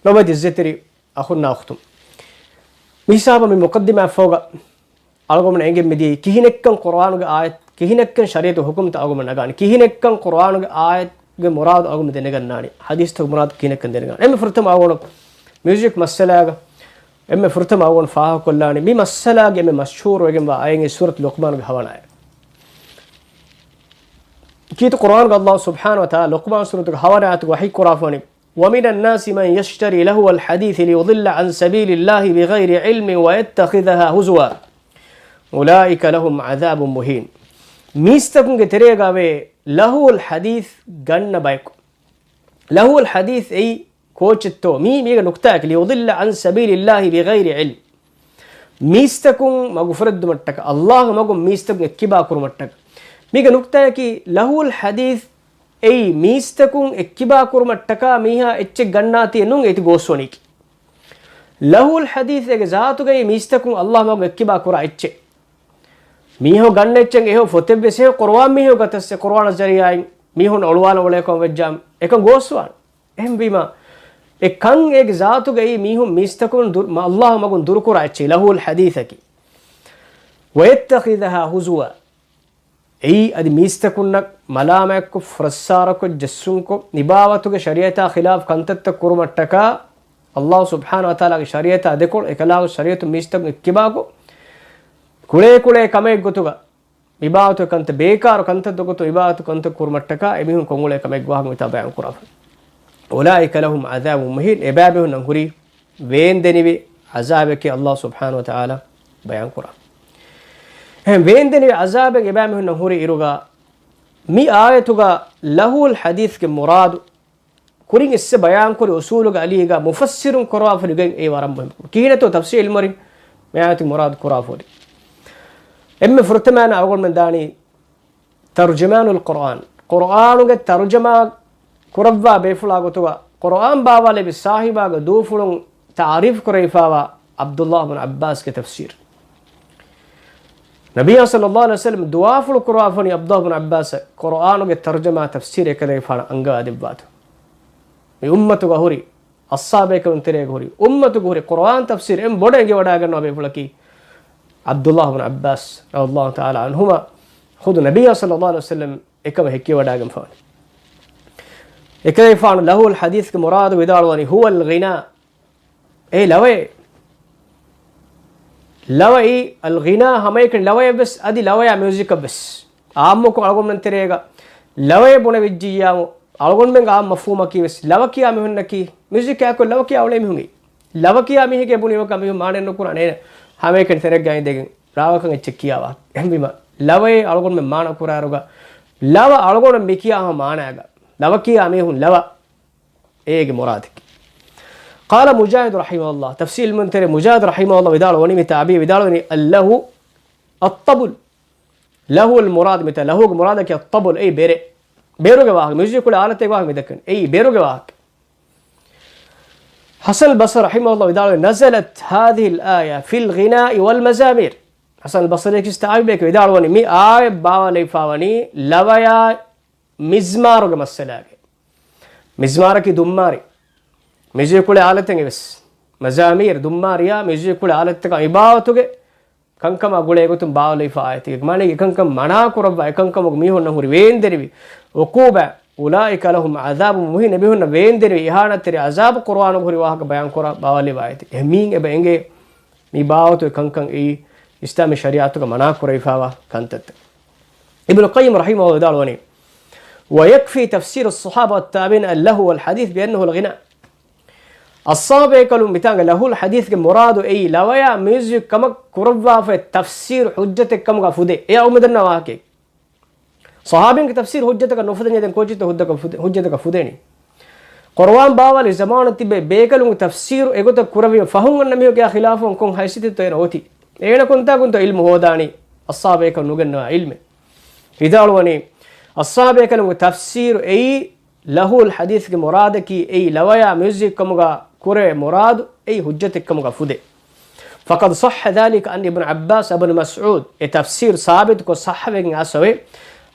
ލޮބުވެތި އިއްޒަތްތެރި އަޚުންނާ އުޚްތުން. މިހިސާބަށް މި މުޤައްދިމާ ފަހުގަ އަޅުގަނޑުމެން އެނގެން މިދިޔައީ ކިހިނެއްކަން ޤުރުއާނުގެ އާޔަތް، ކިހިނެއްކަން ޝަރީޢަތު ޙުކުމްތައް އަޅުގަނޑުމެން ނަގާނީ، ކިހިނެއްކަން ޤުރުއާނުގެ އާޔަތްގެ މުރާދު އަޅުގަނޑުމެން ދެނެގަންނާނީ، ޙަދީޘްތަކުގެ މުރާދު ކިހިނެއްކަން ދެނެގަންނާނީ. އެންމެ ފުރަތަމަ އަޅުގަނޑު މިއުޒިކް މައްސަލާގަ، އެންމެ ފުރަތަމަ އަޅުގަނޑު ފާހަގަކޮށްލާނީ، މި މައްސަލާގެ އެންމެ މަޝްހޫރުވެގެންވާ އާޔަތް ސޫރަތު ލުޤްމާނުގެ ހަވަނަ އާޔަތް. ކީރިތި ޤުރުއާނުގަ އައްލާހު ސުބްޙާނަހޫ ވަތަޢާލާ ލުޤްމާން ސޫރަތުގެ ހަވަނަ އާޔަތުގަ ވަޙީ ކުރާފަވަނީ، ومن الناس من يشتري لهو الحديث ليضل عن سبيل الله بغير علم ويتخذها هزوا أولئك لهم عذاب مهين. މީސްތަކުންގެ ތެރޭގަވޭ ލަހުވުލް ޙަދީޘް ގަންނަ ބަޔަކު. ލަހުވުލް ޙަދީޘް އެއީ ކޯޗެއްތޯ؟ މީ، މީގެ ނުކްތާއަކީ، ليضل عن سبيل الله بغير علم. މީސްތަކުން މަގު ފުރެއްދުމަށްޓަކާ، އައްލާހު މަގުން މީސްތަކުން އެއްކިބާ ކުރުމަށްޓަކާ. މީގެ ނުކްތާއަކީ، ލަހުވުލް ޙަދީޘް އެއީ މީސްތަކުން އެއްކިބާ ކުރުމަށްޓަކާ މީހާ އެއްޗެއް ގަންނާތީ ނޫން އޭތި ގޯސްވަނީކީ. ލަހުވުލް ޙަދީޘް އޭގެ ޒާތުގައި މީސްތަކުން އައްލާހު މަގުން އެއްކިބާ ކުރާ އެއްޗެއް. މީހުން ގަންނަ އެއްޗެއް އެހެން ފޮތެއްވެސް އެހެން ޤުރުއާން މީހުން ގަތަސް އެ ޤުރުއާން ޒަރީޢާއިން މީހުން އޮޅުވާލަން އުޅޭކަމަށް ވެއްޖާ އެކަން ގޯސްވާނެ. އެހެންވީމަ، އެ ކަން އޭގެ ޒާތުގައި މީހުން މީސްތަކުން ދުރު-، މަ-، އައްލާހު މަގުން ދުރުކުރާ އެއްޗެއް ލަހުވުލް ޙަދީޘަކީ. ويتخذها هزوا. އެއީ އަދި މީސްތަކުންނަށް މަލާމާތްކޮށް، ފުރައްސާރަކޮށް، ޖެއްސުންކޮށް، ނިބާވަތުގެ ޝަރީޢަތާ ޚިލާފް ކަންތައްތައް ކުރުމަށްޓަކާ، އައްލާހު ސުބްޙާނަހޫ ވަތަޢާލާގެ ޝަރީޢަތާ ދެކޮޅު އެކަލާނގެ ޝަރީޢަތުން މީސްތަކުން އެއްކިބާކޮށް، ކުޅޭ ކުޅޭ ކަމެއް ގޮތުގަ، މިބާވަތުގެ ކަންތައް، ބޭކާރު ކަންތައް ދޮގުތު މިބާވަތު ކަންތައް ކުރުމަށްޓަކާ އެމީހުން ކޮށްއުޅޭ ކަމެއްގެ ވާހަކަ މިތާ ބަޔާން ކުރާފަ. أولئك لهم عذاب مهين، އެބައިމީހުންނަށް ހުރީ ވޭންދެނިވި ޢަޒާބެކޭ އައްލާހު ސުބްޙާނަހޫ ވަތަޢާލާ ބަޔާން ކުރާ. އެހެން ވޭންދެނިވި ޢަޒާބެއް އެބައިމީހުންނަށް ހުރި އިރުގަ، މި އާޔަތުގަ ލަހުވުލް ޙަދީޘްގެ މުރާދު ކުރިން އިސްސެ ބަޔާންކުރި އުސޫލުގެ އަލީގަ މުފައްސިރުން ކުރަވާފަ ނުގެން އެއީ ވަރަށް މުހިންމު. ކިހިނެއްތޯ ތަފްސީލް އިލްމުވެރިން މި އާޔަތުގެ މުރާދު ކުރާފަ ހުރި؟ އެންމެ ފުރަތަމައިން އަޅުގަނޑުމެން ދާނީ ތަރުޖަމާނުލް ޤުރުއާން، ޤުރުއާނުގެ ތަރުޖަމާ ކުރައްވާ ބޭފުޅާ ގޮތުގަ، ޤުރުއާން ބާވާލެއްވި ސާހިބާގެ ދޫފުޅުން ތަޢުރީފު ކުރެވިފައިވާ ޢަބްދުﷲ ބުން ޢައްބާސްގެ ތަފްސީރު. ނަބިއްޔާ ޞައްލައްލާހު ޢަލައިހި ވަސައްލަމް ދުޢާފުޅު ކުރަވާފަވަނީ ޢަބްދުﷲ ބުން ޢައްބާސް ޤުރުއާނުގެ ތަރުޖަމާ ތަފްސީރު އެކަލޭގެފާނަށް އަންގަވާ ދެއްވާތޯ. މި އުއްމަތުގަ ހުރި، އައްޞާބޭކަލުން ތެރޭގަ ހުރި، އުއްމަތުގަ ހުރި ޤުރުއާން ތަފްސީރު އެން ބޮޑަށް އެނގިވަޑައިގަންނަވާ ބޭފުޅަކީ ޢަބްދުﷲ ބުން ޢައްބާސް ރަޟިޔަﷲ ތަޢާލާ ޢަންހުމާ. ޚުދު ނަބިއްޔާ ޞައްލައްލާހު ޢަލައިހި ވަސައްލަމް އެކަމަށް ހެއްކިވަޑައިގެންފަވަނީ. އެކަލޭގެފާނު ލަހުވުލް ޙަދީޘްގެ މުރާދު ވިދާޅުވަނީ، هو الغناء. އެ ލަވައޭ. ލަވައީ، އަލްޣިނާ ހަމައެކަނި ލަވަޔަށްވެސް، އަދި ލަވަޔާ މިއުޒިކަށްވެސް. އާއްމުކޮށް އަޅުގަނޑުމެން ތެރޭގަ ލަވައޭ ބުނެވިއްޖިއްޔާމު، އަޅުގަނޑުމެންގެ އާއްމު މަފްހޫމަކީވެސް، ލަވަ ކިޔާ މީހުންނަކީ، މިއުޒިކާއެކު ލަވަ ކިޔާ އުޅޭ މީހުން. ލަވަ ކިޔާ މީހެކޭ ބުނި އެކަން މީހުން މާނައެއް ނުކުރާނެ. އޭނަ ހަމައެކަނި ތެރެއްގައި ދެގެން ރާވަކަށް އެއްޗެއް ކިޔާ ވާހަކަ. އެހެންވީމަ ލަވައޭ އަޅުގަނޑުމެން މާނަ ކުރާއިރުގަ ލަވަ އަޅުގަނޑު މި ކިޔާ ހަމަ މާނައިގަ. ލަވަ ކިޔާ މީހުން ލަވަ އޭގެ މުރާދަކީ. قال مجاهد رحمه الله، ތަފްސީރު ޢިލްމުން ތެރޭ މުޖާހިދު ރަޙިމަހުﷲ ވިދާޅުވަނީ މި ތަޢުބީރު ވިދާޅުވަނީ، اللهو الطبل. ލަހުވު މުރާދު މިތާ ލަހުވުގެ މުރާދަކީ އައްޠަބުލް، އެއީ ބެރެ. ބޭރުގެ ވާހަކަ، މިއުޒިކު އާލަތެއް ވާހަކަ މިދައްކަނީ. އެއީ ބޭރުގެ ވާހަކަ. ޙަސަން ބަޞްރީ ރަޙިމަހުﷲ ވިދާޅުވި، نزلت هذه الآية في الغناء والمزامير. ޙަސަން ބަޞްރީ ކިސް ތަޢުބީރެއް ވިދާޅުވަނީ، މި އާޔަތް ބާވާލެވިފާވަނީ ލަވަޔާ މިޒްމާރުގެ މައްސަލާގެ. މިޒްމާރަކީ ދުއްމާރި. މިއުޒިކު އާލަތެއް އެވެސް. މަޒާމީރު، ދުއްމާރިޔާ މިއުޒިކު އާލަތްތަކާ އިބާވަތުގެ ކަންކަމާ ގުޅޭ ގޮތުން ބާވަލިފާ އާޔަތެއް. މާނައީ އެކަންކަން މަނާ ކުރައްވާ، އެކަންކަމުގެ މީހުންނަށް ހުރި ވޭންދެރިވި ޢުޤޫބާ، أولئك لهم عذاب مهين، އެމީހުންނަށް ވޭންދެރިވި އިހާނަތްތެރި ޢަޒާބު ޤުރުއާނުގަ ހުރި ވާހަކަ ބަޔާން ކުރާ ބާވަލިވާ އާޔަތެއް. އެހެން މީން އެބަ އެނގޭ މި ބާވަތުގެ ކަންކަން އެއީ އިސްލާމީ ޝަރީޢަތުގަ މަނާ ކުރެވިފާވާ ކަންތައްތައް. އިބްނު ޤައްޔިމް ރަޙިމަހުﷲ ވިދާޅުވަނީ، ويكفي تفسير الصحابة والتابعين اللهو والحديث بأنه الغناء. އަޞްޙާބު ބޭކަލުން މިތާނގަ ލަހުވުލް ޙަދީޘްގެ މުރާދު އެއީ ލަވަޔާ މިއުޒިކް ކަމަށް ކުރައްވާފައި ތަފްސީރު ޙުއްޖަތެއް ކަމުގަ ފުދޭ. އެއީ އަޅުގަނޑުމެން ދަންނަ ވާހަކައެއް. ޞަޙާބީންގެ ތަފްސީރު ޙުއްޖަތަކަށް ނުފުދެންޏާ ދެން ކޯޗެއްތޯ ޙުއްޖަތަކަށް ފުދޭ-، ޙުއްޖަތަކަށް ފުދޭނީ؟ ޤުރުއާން ބާވާލި ޒަމާނު ތިބޭ ބޭކަލުންގެ ތަފްސީރު އެގޮތަށް ކުރެވީމަ ފަހުން އަންނަ މީހުން އެއާ ޚިލާފުވަން ކޮން ހައިސިއްޔަތެއްތޯ އޭނަ އޮތީ؟ އޭނަ ކޮންތާކުންތޯ ޢިލްމު ހޯދާނީ؟ އަޞްޙާބު ބޭކަލުން ނުގެންނަވާ ޢިލްމެއް. ވިދާޅުވަނީ، އަޞްޙާބު ބޭކަލުންގެ ތަފްސީރު އެއީ ލަހުވުލް ޙަދީޘްގެ މުރާދަކީ އެއީ ލަވަޔާ މިއުޒިކް ކަމުގަ ކުރެވޭ މުރާދު އެއީ ޙުއްޖަތެއް ކަމުގަ ފުދޭ. فقد صح ذلك عن ابن عباس وابن مسعود. އެ ތަފްސީރު ސާބިތުކޮށް ޞައްޙަވެގެން އައިސްފަވޭ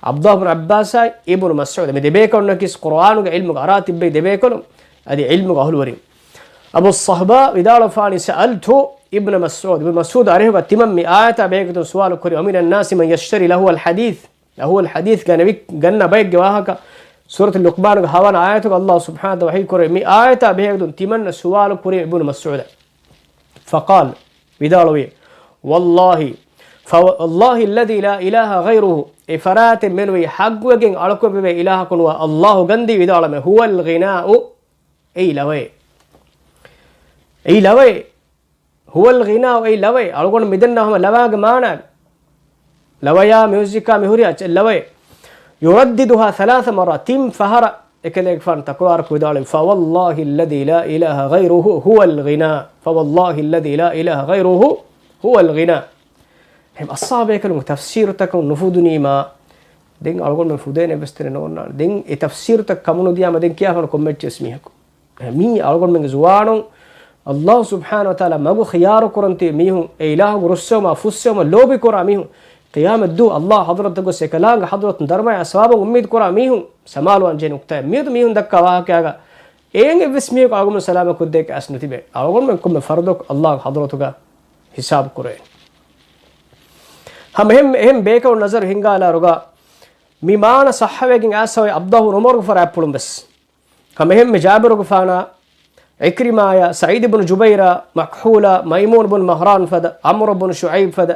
ޢަބްދުﷲ ބިން ޢައްބާސާއި އިބްނު މަސްޢޫދު. މި ދެބޭކަލުންނަކީ ޤުރުއާނުގެ ޢިލްމުގެ އަރާ ތިއްބެވި ދެބޭކަލުން، އަދި ޢިލްމުގެ އަހުލުވެރިން. އަބޫ ޞަޙްބާ ވިދާޅުވާނީ، سألت ابن مسعود، އިބްނު މަސްޢޫދު އަރިހުގަ ތިމަން މި އާޔަތާ ބެހޭގޮތުން ސުވާލު ކުރި، ومن الناس من يشتري لهو الحديث، ލަހުވުލް ޙަދީޘް ގަނެވި-، ގަންނަ ބައެއްގެ ވާހަކަ ސޫރަތު ލުޤްމާނުގެ ހަވަނަ އާޔަތުގަ ﷲ ސުބްޙާނަހޫ ވަތަޢާލާ ވަޙީ ކުރޭ، މި އާޔަތާ ބެހޭގޮތުން ތިމަންނަ ސުވާލު ކުރި އިބްނު މަސްޢޫދަށް. فقال، ވިދާޅުވި، والله، فوالله الذي لا إله غيره، އެ ފަރާތެއް މެނުވީ ޙައްޤުވެގެން އަޅުކަން ވެވޭ އިލާހަކު ނުވާ ﷲ ގަންދީ ވިދާޅުމެ، هو الغناء، އެއީ ލަވައޭ. އެއީ ލަވައޭ. هو الغناء، އެއީ ލަވައޭ. އަޅުގަނޑު މިދަންނަ ހަމަ ލަވާގެ މާނަ. ލަވަޔާ މިއުޒިކާ މިހުރިހާ ލަވައޭ. يرددها ثلاث مرات، ތިން ފަހަރަށް އެކަލޭގެފާނު ތަކުރާރު ކުރި ވިދާޅުވި، فوالله الذي لا إله غيره هو الغناء، فوالله الذي لا إله غيره هو الغناء. އެހެން އަޞްޙާބު ބޭކަލުންގެ ތަފްސީރުތަކުން ނުފުދުނީމާ، ދެން އަޅުގަނޑުމެން ފުދޭނެ އެއްވެސް ތެރެއެއް ނޯންނާނެ. ދެން އެ ތަފްސީރުތައް ކަމުނުދިޔާމަ ދެން ކިޔާފާނު ކޮންމެ އެއްޗެއް ވެސް މީހަކު. މީ އަޅުގަނޑުމެންގެ ޒުވާނުން ﷲ ސުބްޙާނަހޫ ވަތަޢާލާ މަގު ޚިޔާރު ކުރަން ތިބި މީހުން، އެ އިލާހުގެ ރުއްސެވުމާ ފުއްސެވުމަށް ލޯބި ކުރާ މީހުން، ޤިޔާމަތްދުވަހު ﷲ ޙަޟްރަތަށް ގޮސް އެކަލާނގެ ޙަޟްރަތުން ދަރުމަޔާ ސަވާބު އުއްމީދު ކުރާ މީހުން ސަމާލުވާން ޖެހޭ ނުކްތާއެއް. މިއަދު މީހުން ދައްކާ ވާހަކައިގަ އެހެން އެއްވެސް މީހަކު އަޅުގަނޑު ސަލާމަތް ކޮށްދޭކަށް އައިސް ނުތިބޭ. އަޅުގަނޑުމެން ކޮންމެ ފަރުދަކު ﷲ ގެ ޙަޟްރަތުގަ ހިސާބު ކުރޭ. ހަމަ އެހެން، އެހެން ބޭކަލުން ނަޒަރު ހިންގާލާއިރުގަ މި މާނަ ޞައްޙަވެގެން އައިސްފަވޭ ޢަބްދުﷲ ބިން ޢުމަރުގެ ފަރާތްޕުޅުން ވެސް. ހަމަ އެހެންމެ ޖާބިރުގެފާނާ، ޢިކްރިމާޔާ، ސަޢީދު ބިން ޖުބައިރާ، މަކްޙޫލާ، މައިމޫނު ބިން މަހްރާން ފަދަ، ޢަމްރު ބިން ޝުޢައިބް ފަދަ،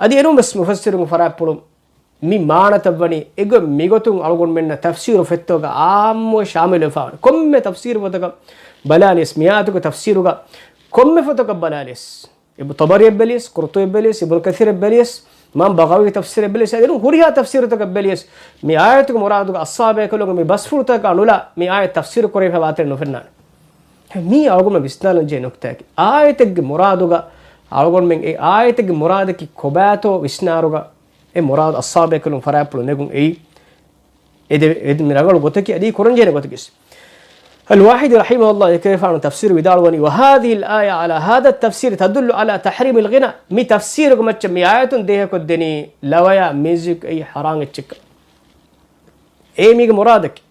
އަދި އެނޫން ވެސް މުފައްސިރުންގެ ފަރާތްޕުޅުން މި މާނަތައް ވަނީ އެގޮތް މިގޮތުން އަޅުގަނޑުމެންނަށް ތަފްސީރު ފޮތްތަކުގަ ޢާއްމުވެ ޝާމިލުވެފާވަނީ. ކޮންމެ ތަފްސީރު ފޮތަކަށް ބަލާލިޔަސް، މި އާޔަތުގެ ތަފްސީރުގަ ކޮންމެ ފޮތަކަށް ބަލާލިޔަސް، އިބް ޠަބަރީއަށް ބެލިޔަސް، ޤުރްޠުބީއަށް ބެލިޔަސް، އިބްނު ކަޘީރަށް ބެލިޔަސް، އިމާމް ބަޣަވީ ތަފްސީރަށް ބެލިޔަސް، އަދި އެނޫން ހުރިހާ ތަފްސީރުތަކަށް ބެލިޔަސް، މި އާޔަތުގެ މުރާދުގަ އަޞްޙާބު ބޭކަލުންގެ މި ބަސްފުޅުތަކާ ނުލާ މި އާޔަތް ތަފްސީރު ކުރެވިފައި ވާތަނެއް ނުފެންނާނެ. މީ އަޅުގަނޑުމެން ވިސްނާލަން ޖެހޭ ނުކްތާއަކީ. އާޔަތެއްގެ މުރާދުގަ އަޅުގަނޑުމެން އެ އާޔަތެއްގެ މުރާދަކީ ކޮބާތޯ ވިސްނާއިރުގަ އެ މުރާދު އަޞްޙާބު ބޭކަލުން ފަރާތްޕުޅު ނެގުން އެއީ އެ ދެ-، އެ މި ރަނގަޅު ގޮތަކީ އަދި ކުރަންޖެހޭނެ ގޮތަކީ. އަލްވާޙިދީ ރަޙިމަހުﷲ އެކަލޭގެފާނު ތަފްސީރު ވިދާޅުވަނީ، وهذه الآية على هذا التفسير تدل على تحريم الغناء. މި ތަފްސީރުގެ މައްޗަށް މި އާޔަތުން ދޭހަކޮށްދެނީ ލަވަޔާ މިއުޒިކް އެއީ ޙަރާމް އެއްޗެއްކަން. އެއީ މީގެ މުރާދަކީ.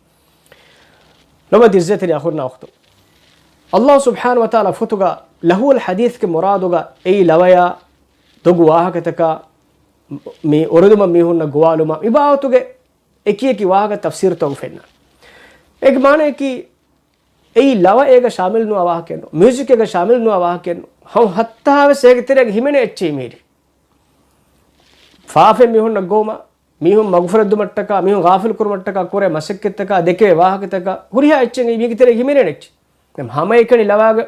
ލޮބުވެތި ޢިއްޒަތްތެރި އަޚުންނާ އުޚްތުން، ﷲ ސުބްޙާނަހޫ ވަތަޢާލާ ފޮތުގަ ލަހުވުލް ޙަދީޘްގެ މުރާދުގަ އެއީ ލަވަޔާ ދޮގު ވާހަކަތަކާ މި އުރެދުމަށް މީހުންނަށް ގޮވާލުމަށް މި ބާވަތުގެ އެކި އެކި ވާހަކަ ތަފްސީރުތަކުގަ ފެންނާނެ. އޭގެ މާނައަކީ، އެއީ ލަވަ އޭގަ ޝާމިލް ނުވާ ވާހަކައެއް ނޫން، މިއުޒިކް އޭގަ ޝާމިލް ނުވާ ވާހަކައެއް ނޫން. ހަމަ ހައްތާވެސް އޭގެ ތެރޭގަ ހިމެނޭ އެއްޗެއް މީރި. ފާފައެއް މީހުންނަށް ގޮވުމަށް، މީހުން މަގުފުރެއްދުމަށްޓަކާ، މީހުން ޣާފިލް ކުރުމަށްޓަކާ ކުރޭ މަސައްކަތްތަކާ، ދެކެވޭ ވާހަކަތަކާ، ހުރިހާ އެއްޗެއް މީގެ ތެރޭގަ ހިމެނޭ އެއްޗެއް. ހަމައެކަނި ލަވާގެ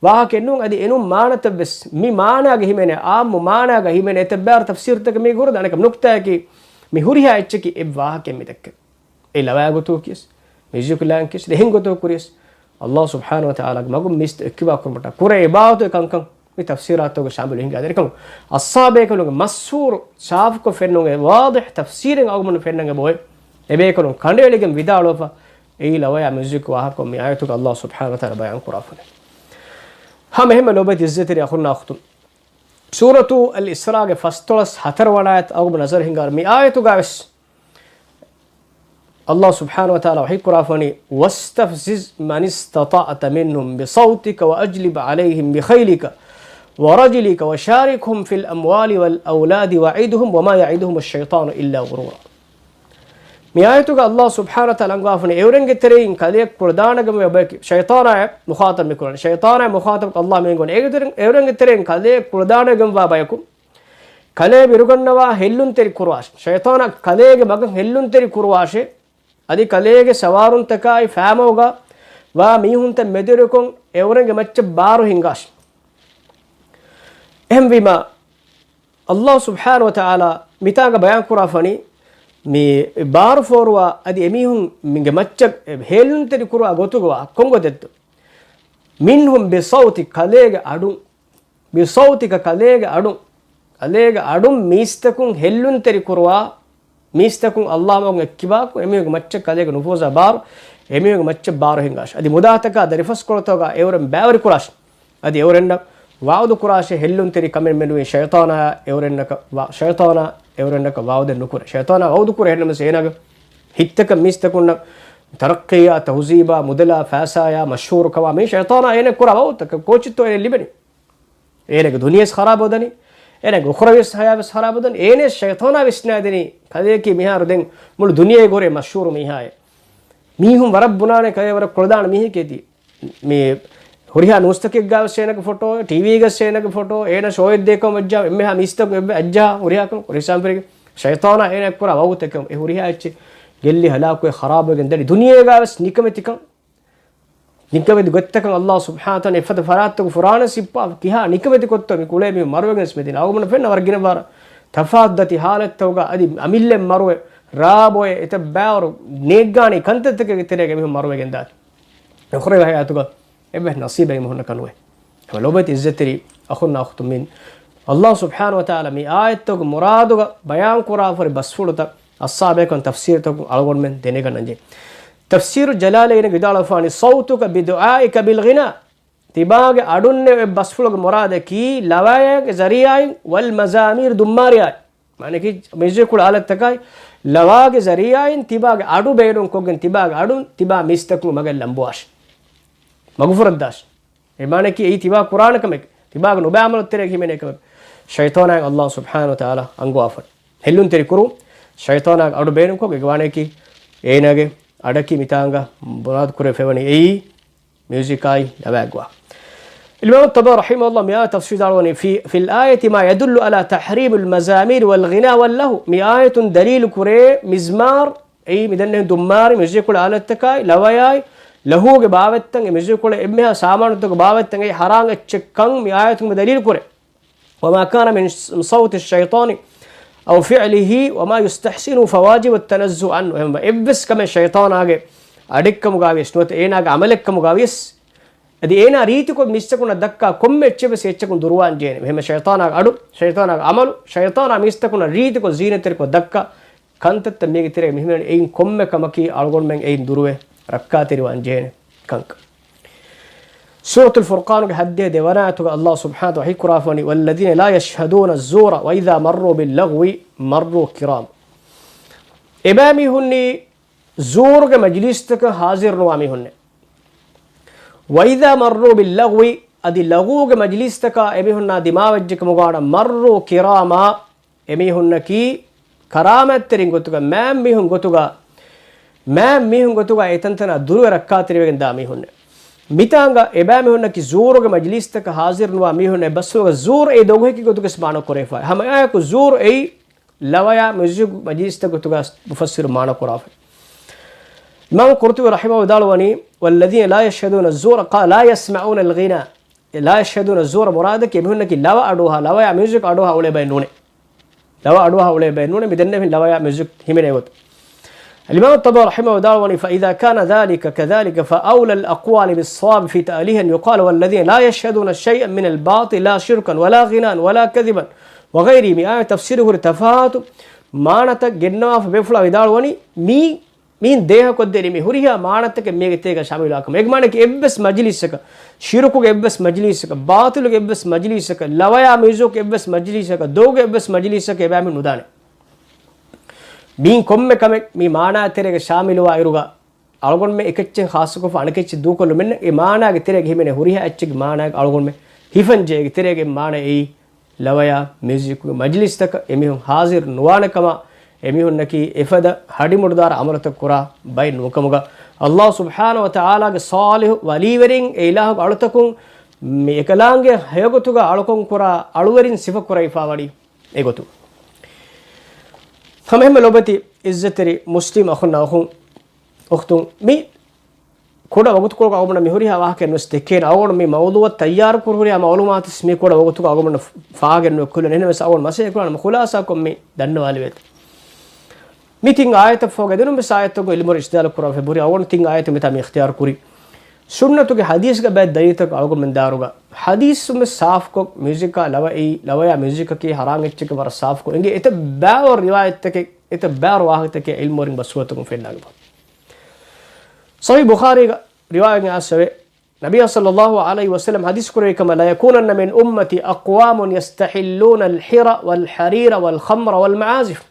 ވާހަކައެއް ނޫން. އަދި އެނޫން މާނަތައް ވެސް މި މާނާގަ ހިމެނޭ، އާއްމު މާނާގަ ހިމެނޭ އެތައް ބާރު ތަފްސީރުތަކެއް މީ ހުރެދާނެ. އަނެކަ ނުކްތާއަކީ މި ހުރިހާ އެއްޗަކީ އެއް ވާހަކައެއް މި ދެއްކެ. އެ ލަވާ ގޮތު ކިޔަސް، މިއުޒިކް ލާން ކިޔަސް، އެހެން ގޮތު ކުރިޔަސް، އައްލާހު ސުބްޙާނަހު ވަތަޢާލާގެ މަގުން މީސްތައް އެއްކިބާ ކުރުމަށްޓަކާ ކުރޭ އިބާދަތުގެ ކަންކަން މި ތަފްސީރާތުގަ ޝާމިލު ހިނގާދެނީ. އެކަމު އައްސާބޭކަލުންގެ މަޝްހޫރު ސާފުކޮށް ފެންނަން އެ ވާޟިޙު ތަފްސީރެއް އަޅުގަނޑު ފެންނަން އެބައޮތް. އެބޭކަލުން ކަނޑައެޅިގެން ވިދާޅުވެފަ، އެއީ ލަވަޔާ މިއުޒިކް ވާހަކަ މި އާޔަތުގަ އައްލާހު ސުބްޙާނަހު ވަތަޢާލާ ބަޔާން ކުރާފަ. ހަމަ އެހެންމެ ލޯބިވެތި އިއްޒަތްތެރި އަޚުންނާ އުޚްތުން، ސޫރަތު އަލް އިސްރާގެ ފަސްދޮޅަސް ހަތަރު ވަނަ އާޔަތު އަޅުގަނޑު ނަޒަރު ހިންގާ މި އާޔަތުގަ ވެސް އައްލާހު ސުބްޙާނަހު ވަތަޢާލާ ވަޙީ ކުރާފަނީ، "وَاسْتَفْزِزْ مَنِ اسْتَطَعْتَ مِنْهُمْ بِصَوْتِكَ وَأَجْلِبْ عَلَيْهِمْ بِخَيْلِكَ وَرَجِلِكَ وَشَارِكْهُمْ فِي الْأَمْوَالِ وَالْأَوْلَادِ وَعِدْهُمْ وَمَا يَعِدُهُمُ الشَّيْطَانُ إِلَّا غُرُورًا." މި އާޔަތުގަ އައްލާހު ސުބްޙާނަހު ވަތަޢާލާ އަންގާފަނީ، އެއުރެންގެ ތެރެއިން ކަލެއަކު ކުޅަދާނަގަންވާ ބަޔަކީ، ޝައިޠާނާއެއް މުޚާޠަބް މިކުރަނީ. ޝައިޠާނާއެއް މުޚާޠަބް ކޮށް އައްލާހު މި އަންގަވަނީ. އޭގެ ތެރެއިން، އެއުރެންގެ ތެރެއިން ކަލެއަކު ކުޅަދާނަގަންވާ ބަޔަކު ކަލޭ ބިރުގަންނަވާ ހެއްލުންތެރި ކުރުވާށޭ. ޝައިޠާނާ ކަލޭގެ މަގަށް ހެއްލުންތެރި ކުރުވާށޭ. އަދި ކަލޭގެ ސަވާރުންތަކާއި ފާމަގުގަ ވާ މީހުންތައް މެދުވެރިކޮށް އެއުރެންގެ މައްޗަށް ބާރު ހިންގާށޭ. އެހެންވީމަ، އައްލާހު ސުބްޙާނަހު ވަތަޢާލާ މިތާގަ ބަޔާން ކުރާފަނީ، މި ބާރު ފޯރުވާ އަދި އެމީހުންގެ މައްޗަށް ހޭލުންތެރި ކުރުވާ ގޮތުގަ ވާ ކޮން ގޮތެއްތޯ؟ "مِنْهُمْ بِصَوْتِكَ" ކަލޭގެ އަޑުން، "بِصَوْتِكَ" ކަލޭގެ އަޑުން، ކަލޭގެ އަޑުން މީސްތަކުން ހެއްލުންތެރި ކުރުވާ، މީސްތަކުން އައްލާހު މަގުން އެއްކިބާކޮށް، އެމީހުންގެ މައްޗަށް ކަލޭގެ ނުފޫޒާ ބާރު، އެމީހުންގެ މައްޗަށް ބާރު ހިންގާށޭ. އަދި މުދާތަކާ ދަރިފަސްކޮޅުތަކާ އެއުރެން ބައިވެރި ކުރާށޭ. އަދި އެއުރެންނަށް ވަޢުދު ކުރާށޭ، ހެއްލުންތެރި ކަމެއް މެނުވީ ޝައިޠާނާ އެއުރެންނަކަށް ވަ-، ޝައިޠާނާ އެއުރެންނަކަށް ވަޢުދެއް ނުކުރޭ. ޝައިޠާނާ ވަޢުދު ކުރޭ، އެހެންނަމަވެސް އޭނާގެ ހިތްތަކަށް މީސްތަކުންނަށް ތަރައްޤީއާ، ތަހުޒީބާ، މުދަލާ، ފައިސާއާ، މަޝްހޫރުކަމާ މީ ޝައިޠާނާ އޭނަ ކުރާ ވަޢުދުތަކަށް ކޯޗެއްތޯ އޭނަ ލިބެނީ؟ އޭނަގެ ދުނިޔެވެސް ޚަރާބުވެދަނީ، އޭނަގެ އުޚްރަވީވެސް ހަޔާތްވެސް ޚަރާބުވެދަނީ. އޭނަ ޝައިޠާނާ ވިސްނާދެނީ ކަލެއަކީ މިހާރު ދެން މުޅި ދުނިޔޭގެ ހުރެ މަޝްހޫރު މީހާއޭ. މީހުން ވަރަށް ބުނާނެ ކަލޭ ވަރަށް ކުޅަދާނަ މީހެކޭ ތީ. މި ހުރިހާ ނޫސްތަކެއްގަވެސް އޭނަގެ ފޮޓޯ، ޓީވީގަސް އޭނަގެ ފޮޓޯ، އޭނަ ޝޯއެއް ދޭކަމަށް ވައްޖާ އެންމެހާ މީސްތަކުން އެއްވެ އައްޖާ ހުރިހާ ކަމެއް ކުރި ސާމްފިރިގެ ޝައިޠާނާ އޭނަ ކުރާ ވަޢުދުތަކެއް އެ ހުރިހާ އެއްޗެއް ގެއްލި ހަލާކުވެ ޚަރާބުވެގެން ދަނީ. ދުނިޔޭގަވެސް ނިކަމެތިކަން، ނިކަމެތި ގޮތްތަކަށް އައްލާހު ސުބްޙާނަހު ވަތަޢާލާ އެފަދަ ފަރާތްތަކު ފުރާނަ ސިއްޕާ ކިހާ ނިކަމެތި ކޮށްތޯ މި ކުޅޭ މީހުން މަރުވެގެން މިދިން. އަޅުގަނޑު ފެންނަ ވަރަށް ގިނަ ވާރަ ތަފާތު ދަތި ހާލަތްތަކުގަ އަދި އަމިއްލައަށް މަރުވެ، ރާ ބޮއެ، އެތައް ބައިވަރު ނޭއްގާނީ ކަންތައްތަކެއްގެ ތެރޭގަ މީހުން މަރުވެގެން ދާތީ. އުޚްރަވީ ހަޔާތުގަ އެއްވެސް ނަސީބެއް މީހުންނަކަށް ނުވޭ. ހަމަ ލޯބިވެތި އިއްޒަތްތެރި އަޚުންނާ އުޚްތުން، މިން އައްލާހު ސުބްޙާނަހު ވަތަޢާލާ މި އާޔަތްތަކުގެ މުރާދުގަ ބަޔާން ކުރާފަރި ބަސްފުޅުތައް އައްސާބޭކަން ތަފްސީރުތަކުން އަޅުގަނޑުމެން ދެނެގަންނަންޖެހޭ. ތަފްސީރު ޖަލާލައިން ވިދާޅުވެފާނީ، "صَوْتُكَ بِدُعَائِكَ بِالْغِنَى." ތިބާގެ އަޑުންނެވި ބަސްފުޅުގެ މުރާދަކީ ލަވަޔާގެ ޒަރީޢާއިން، "وَالْمَزَامِيرِ" ދުއްމާރިއާއި. މާނަކީ މިއުޒިކުޅަ އާލަތްތަކާއި ލަވާގެ ޒަރީޢާއިން ތިބާގެ އަޑު ބޭނުންކޮށްގެން ތިބާގެ އަޑުން ތިބާ މީސްތަކުން މަގަށް ލަނބުވާށޭ. މަގުފުރައްދާށޭ. އެ މާނައަކީ އެއީ ތިބާ ކުރާނެ ކަމެއް، ތިބާގެ ނުބައި ޢަމަލު ތެރޭގަ ހިމެނޭ ކަމެއް. ޝައިޠާނާއަށް އައްލާހު ސުބްޙާނަހު ވަތަޢާލާ އަންގަވާފަ. ހެއްލުންތެރި ކުރުން، ޝައިޠާނާގެ އަޑު ބޭނުންކޮށް، އެގެ ވާނައަކީ އޭނާގެ އަޑަކީ މިތާނގަ މުރާދު ކުރެވިފައިވަނީ އެއީ މިއުޒިކާއި ލަވާއެއްގަ. އިމާމު ތަބަރީ ރަޙިމަހުﷲ މިއާ ތަފްސީރު ދާޅުވަނީ، "فِي، فِي الْآيَةِ مَا يَدُلُّ عَلَى تَحْرِيمِ الْمَزَامِيرِ وَالْغِنَى وَاللَّهْوِ." މި އާޔަތުން ދަލީލު ކުރޭ މިޒްމާރު، އެއީ މިދެންނެވި ދުއްމާރި މިއުޒިކުޅަ އާލަތްތަކާއި ލަވަޔާއި ލަހޫގެ ބާވަތްތައް، އެ މިއުޒިކުޅަ އެންމެހާ ސާމާނުތަކުގެ ބާވަތްތައް އެއީ ޙަރާމް އެއްޗެއްކަން މި އާޔަތުން ދަލީލު ކުރޭ. "وَمَا كَانَ مِنْ صَوْتِ الشَّيْطَانِ أَوْ فِعْلِهِ وَمَا يُسْتَحْسِنُهُ فَوَاجِبُ التَّنَزُّهُ عَنْهُ." އެހެންވެ، އެއްވެސް ކަމެއް ޝައިޠާނާގެ އަޑެއްކަމުގަވިޔަސް ނުވަތަ އޭނާގެ ޢަމަލެއްކަމުގަވިޔަސް، އަދި އޭނާ ރީތިކޮށް މީސްތަކުންނަށް ދައްކާ ކޮންމެ އެއްޗެއްވެސް އެއްޗަކުން ދުރުވާން ޖެހޭނެ. އެހެންވެ، ޝައިޠާނާގެ އަޑު، ޝައިޠާނާގެ ޢަމަލު، ޝައިޠާނާ މީސްތަކުންނަށް ރީތިކޮށް ޒީނަތްތެރިކޮށް ދައްކާ ކަންތައްތައް މީގެ ތެރޭގަ މިހިމެނޭ، އެއިން ކޮންމެ ކަމަކީ އަޅުގަނޑުމެން އެއިން ދުރުވެ ރައްކާތެރިވާން ޖެހޭނެ ކަންކަން. ސޫރަތުލް ފުރްޤާނުގެ ހައްދެއް ދެވަނަ އާޔަތުގަ އައްލާހު ސުބްޙާނަހު ވަތަޢާލާ ވަޙީ ކުރާފަނީ، "وَالَّذِينَ لَا يَشْهَدُونَ الزُّورَ وَإِذَا مَرُّوا بِاللَّغْوِ مَرُّوا كِرَامًا." އެބައިމީހުންނީ ޒޫރުގެ މަޖިލީސްތަކަށް ހާޒިރުނުވާ މީހުންނޭ. "وَإِذَا مَرُّوا بِاللَّغْوِ" އަދި ލަޣުވުގެ މަޖިލީސްތަކާ އެމީހުންނާ ދިމާވެއްޖެކަމުގާ ވަނީ، "مَرُّوا كِرَامًا" އެމީހުންނަކީ ކަރާމަތްތެރިން ގޮތުގަ، މާތް މީހުން ގޮތުގަ، މާތް މީހުން ގޮތުގަ އެތަންތަނާ ދުރުވެ ރައްކާތެރިވެގެން ދާ މީހުންނޭ. މިތާނގަ އެބައިމީހުންނަކީ ޒޫރުގެ މަޖިލީސްތަކަށް ހާޒިރުނުވާ މީހުންނޭ. ބަސްފުޅުގަ ޒޫރު އެއީ ދޮގުހެކި ގޮތުގަސް މާނަ ކުރެވިފައި. ހަމައެއާއެކު ޒޫރު އެއީ ލަވަޔާ މިއުޒިކް މަޖިލީސްތައް ގޮތުގަ މުފައްސިރު މާނަ ކުރާފައި. އިމާމު ޤުރްޠުބީ ރަޙިމަހު ވިދާޅުވަނީ، "وَالَّذِينَ لَا يَشْهَدُونَ الزُّورَ، قَالَ، لَا يَسْمَعُونَ الْغِنَى." لا يشهدون الزور މުރާދަކީ އެމީހުންނަކީ ލަވަ އަޑުއަހާ، ލަވަޔާ މިއުޒިކް އަޑުއަހާ އުޅޭ ބައެއް ނޫނޭ. ލަވަ އަޑުއަހާ އުޅޭ ބައެއް ނޫނޭ، މި ދެންނެވިން ލަވަޔާ މިއުޒިކް ހިމެނޭ ގޮތަށް. އަލްއިމާމު ޠަބާވީ ރަޙިމަހު ދާޅުވަނީ، فإذا كان ذلك كذلك فأولى الأقوال بالصواب في تأليهه أن يقال والذين لا يشهدون شيئا من الباطل لا شركا ولا غناء ولا كذبا وغيره، މި އާޔަތް ތަފްސީރު ހުރި ތަފާތު މާނަތައް ގެންނަވާފަ ބޭފުޅާ ވިދާޅުވަނީ، މީ މީން ދޭހަކޮށްދޭނީ މި ހުރިހާ މާނަތަކެއް މީގެ ތެރޭގަ ޝާމިލުވާކަމަށް. އޭގެ މާނައަކީ އެއްވެސް މަޖިލިސްއަކަށް، ޝިރުކުގެ އެއްވެސް މަޖިލިސްއަކަށް، ބާޠިލުގެ އެއްވެސް މަޖިލިސްއަކަށް، ލަވަޔާ މިއުޒިކް އެއްވެސް މަޖިލިސްއަކަށް، ދޮގުގެ އެއްވެސް މަޖިލިސްއަކަށް އެބައިމީހުން ނުދާނެ. މީން ކޮންމެ ކަމެއް މި މާނާ ތެރޭގަ ޝާމިލުވާ އިރުގަ، އަޅުގަނޑުމެން އެކެއްޗެއް ޚާއްޞަކޮށްފަ އަނެކެއްޗެއް ދޫކޮށްލުމެއް ނެތް. އެ މާނާގެ ތެރޭގަ ހިމެނޭ ހުރިހާ އެއްޗެއްގެ މާނާއަކީ އަޅުގަނޑުމެން ހިފަންޖެހޭ އޭގެ ތެރޭގެ މާނަ އެއީ ލަވަޔާ މިއުޒިކުގެ މަޖިލިސްތަކަށް އެމީހުން ޙާޟިރު ނުވާނެ ކަމަށް، އެމީހުންނަކީ އެފަދަ ހަޑިމުޑުދާރަ ޢަމަލުތައް ކުރާ ބައެއް ނޫންކަމުގަ، ﷲ ސުބްޙާނަހޫ ވަތަޢާލާގެ ޞާލިޙު ވަލީވެރިން އެ އިލާހުގެ އަޅުތަކުން މި އެކަލާނގެ ހެޔޮގޮތުގަ އަޅުކަން ކުރާ އަޅުވެރިން ސިފަ ކުރެވިފާ ވަނީ އެގޮތުން. ހަމައެހެންމެ ލޮބުވެތި ޢިއްޒަތްތެރި މުސްލިމް އަޚުންނާ އުޚުން، އުޚްތުން، މި ކުޑަ ވަގުތުކޮޅަކު އަޅުގަނޑަށް މި ހުރިހާ ވާހަކައެއް ނުވެސް ދެކޭނެ. އަޅުގަނޑު މި މައުޟޫޢަށް ތައްޔާރު ކުރި ހުރިހާ މަޢުލޫމާތު މި ކުޑަ ވަގުތުގަ އަޅުގަނޑަށް ފާހަގަ ނުވެ ކުރެވެން. އެހެންވެސް އަޅުގަނޑު މަސައްކަތް ކުރާނަމަ ޚުލާޞާކޮށް މި ދަންނަވާލެވޭތޯ. މި ތިން އާޔަތަށް ފަހުގަ ދެން ވެސް އާޔަތްތަކުގެ ޢިލްމުވެރިން އިސްތިދްލާލު ކުރަން ފެށި ހުރި އަޅުގަނޑު ތިން އާޔަތު މިތާ މި އިޚްތިޔާރު ކުރީ. ސުންނަތުގެ ޙަދީޘްގެ ބައެއް ދަލީލުތަކު އަޅުގަނޑުމެން ދާއިރުގަ ޙަދީޘުން ވެސް ސާފުކޮށް، މިއުޒިކާ ލަވައީ، ލަވަޔާ މިއުޒިކަކީ ޙަރާމް އެއްޗެކޭ ވަރަށް ސާފުކޮށް އެނގޭ. އެތައް ބާވަރު ރިވާޔަތްތަކެއް، އެތައް ބާވަރު ވާހަކަތަކެއް ޢިލްމުވެރިން ބަސްފުޅުތަކުން ފެންނާނެ. ޞަޙީޙު ބުޚާރީގަ ރިވާޔަތް އައިސްފަވޭ، ނަބިއްޔާ ޞައްލައްލާހު ޢަލައިހި ވަސައްލަމް ޙަދީޘް ކުރެއްވި ކަމަށް، ليكونن من أمتي أقوام يستحلون الحر والحرير والخمر والمعازف.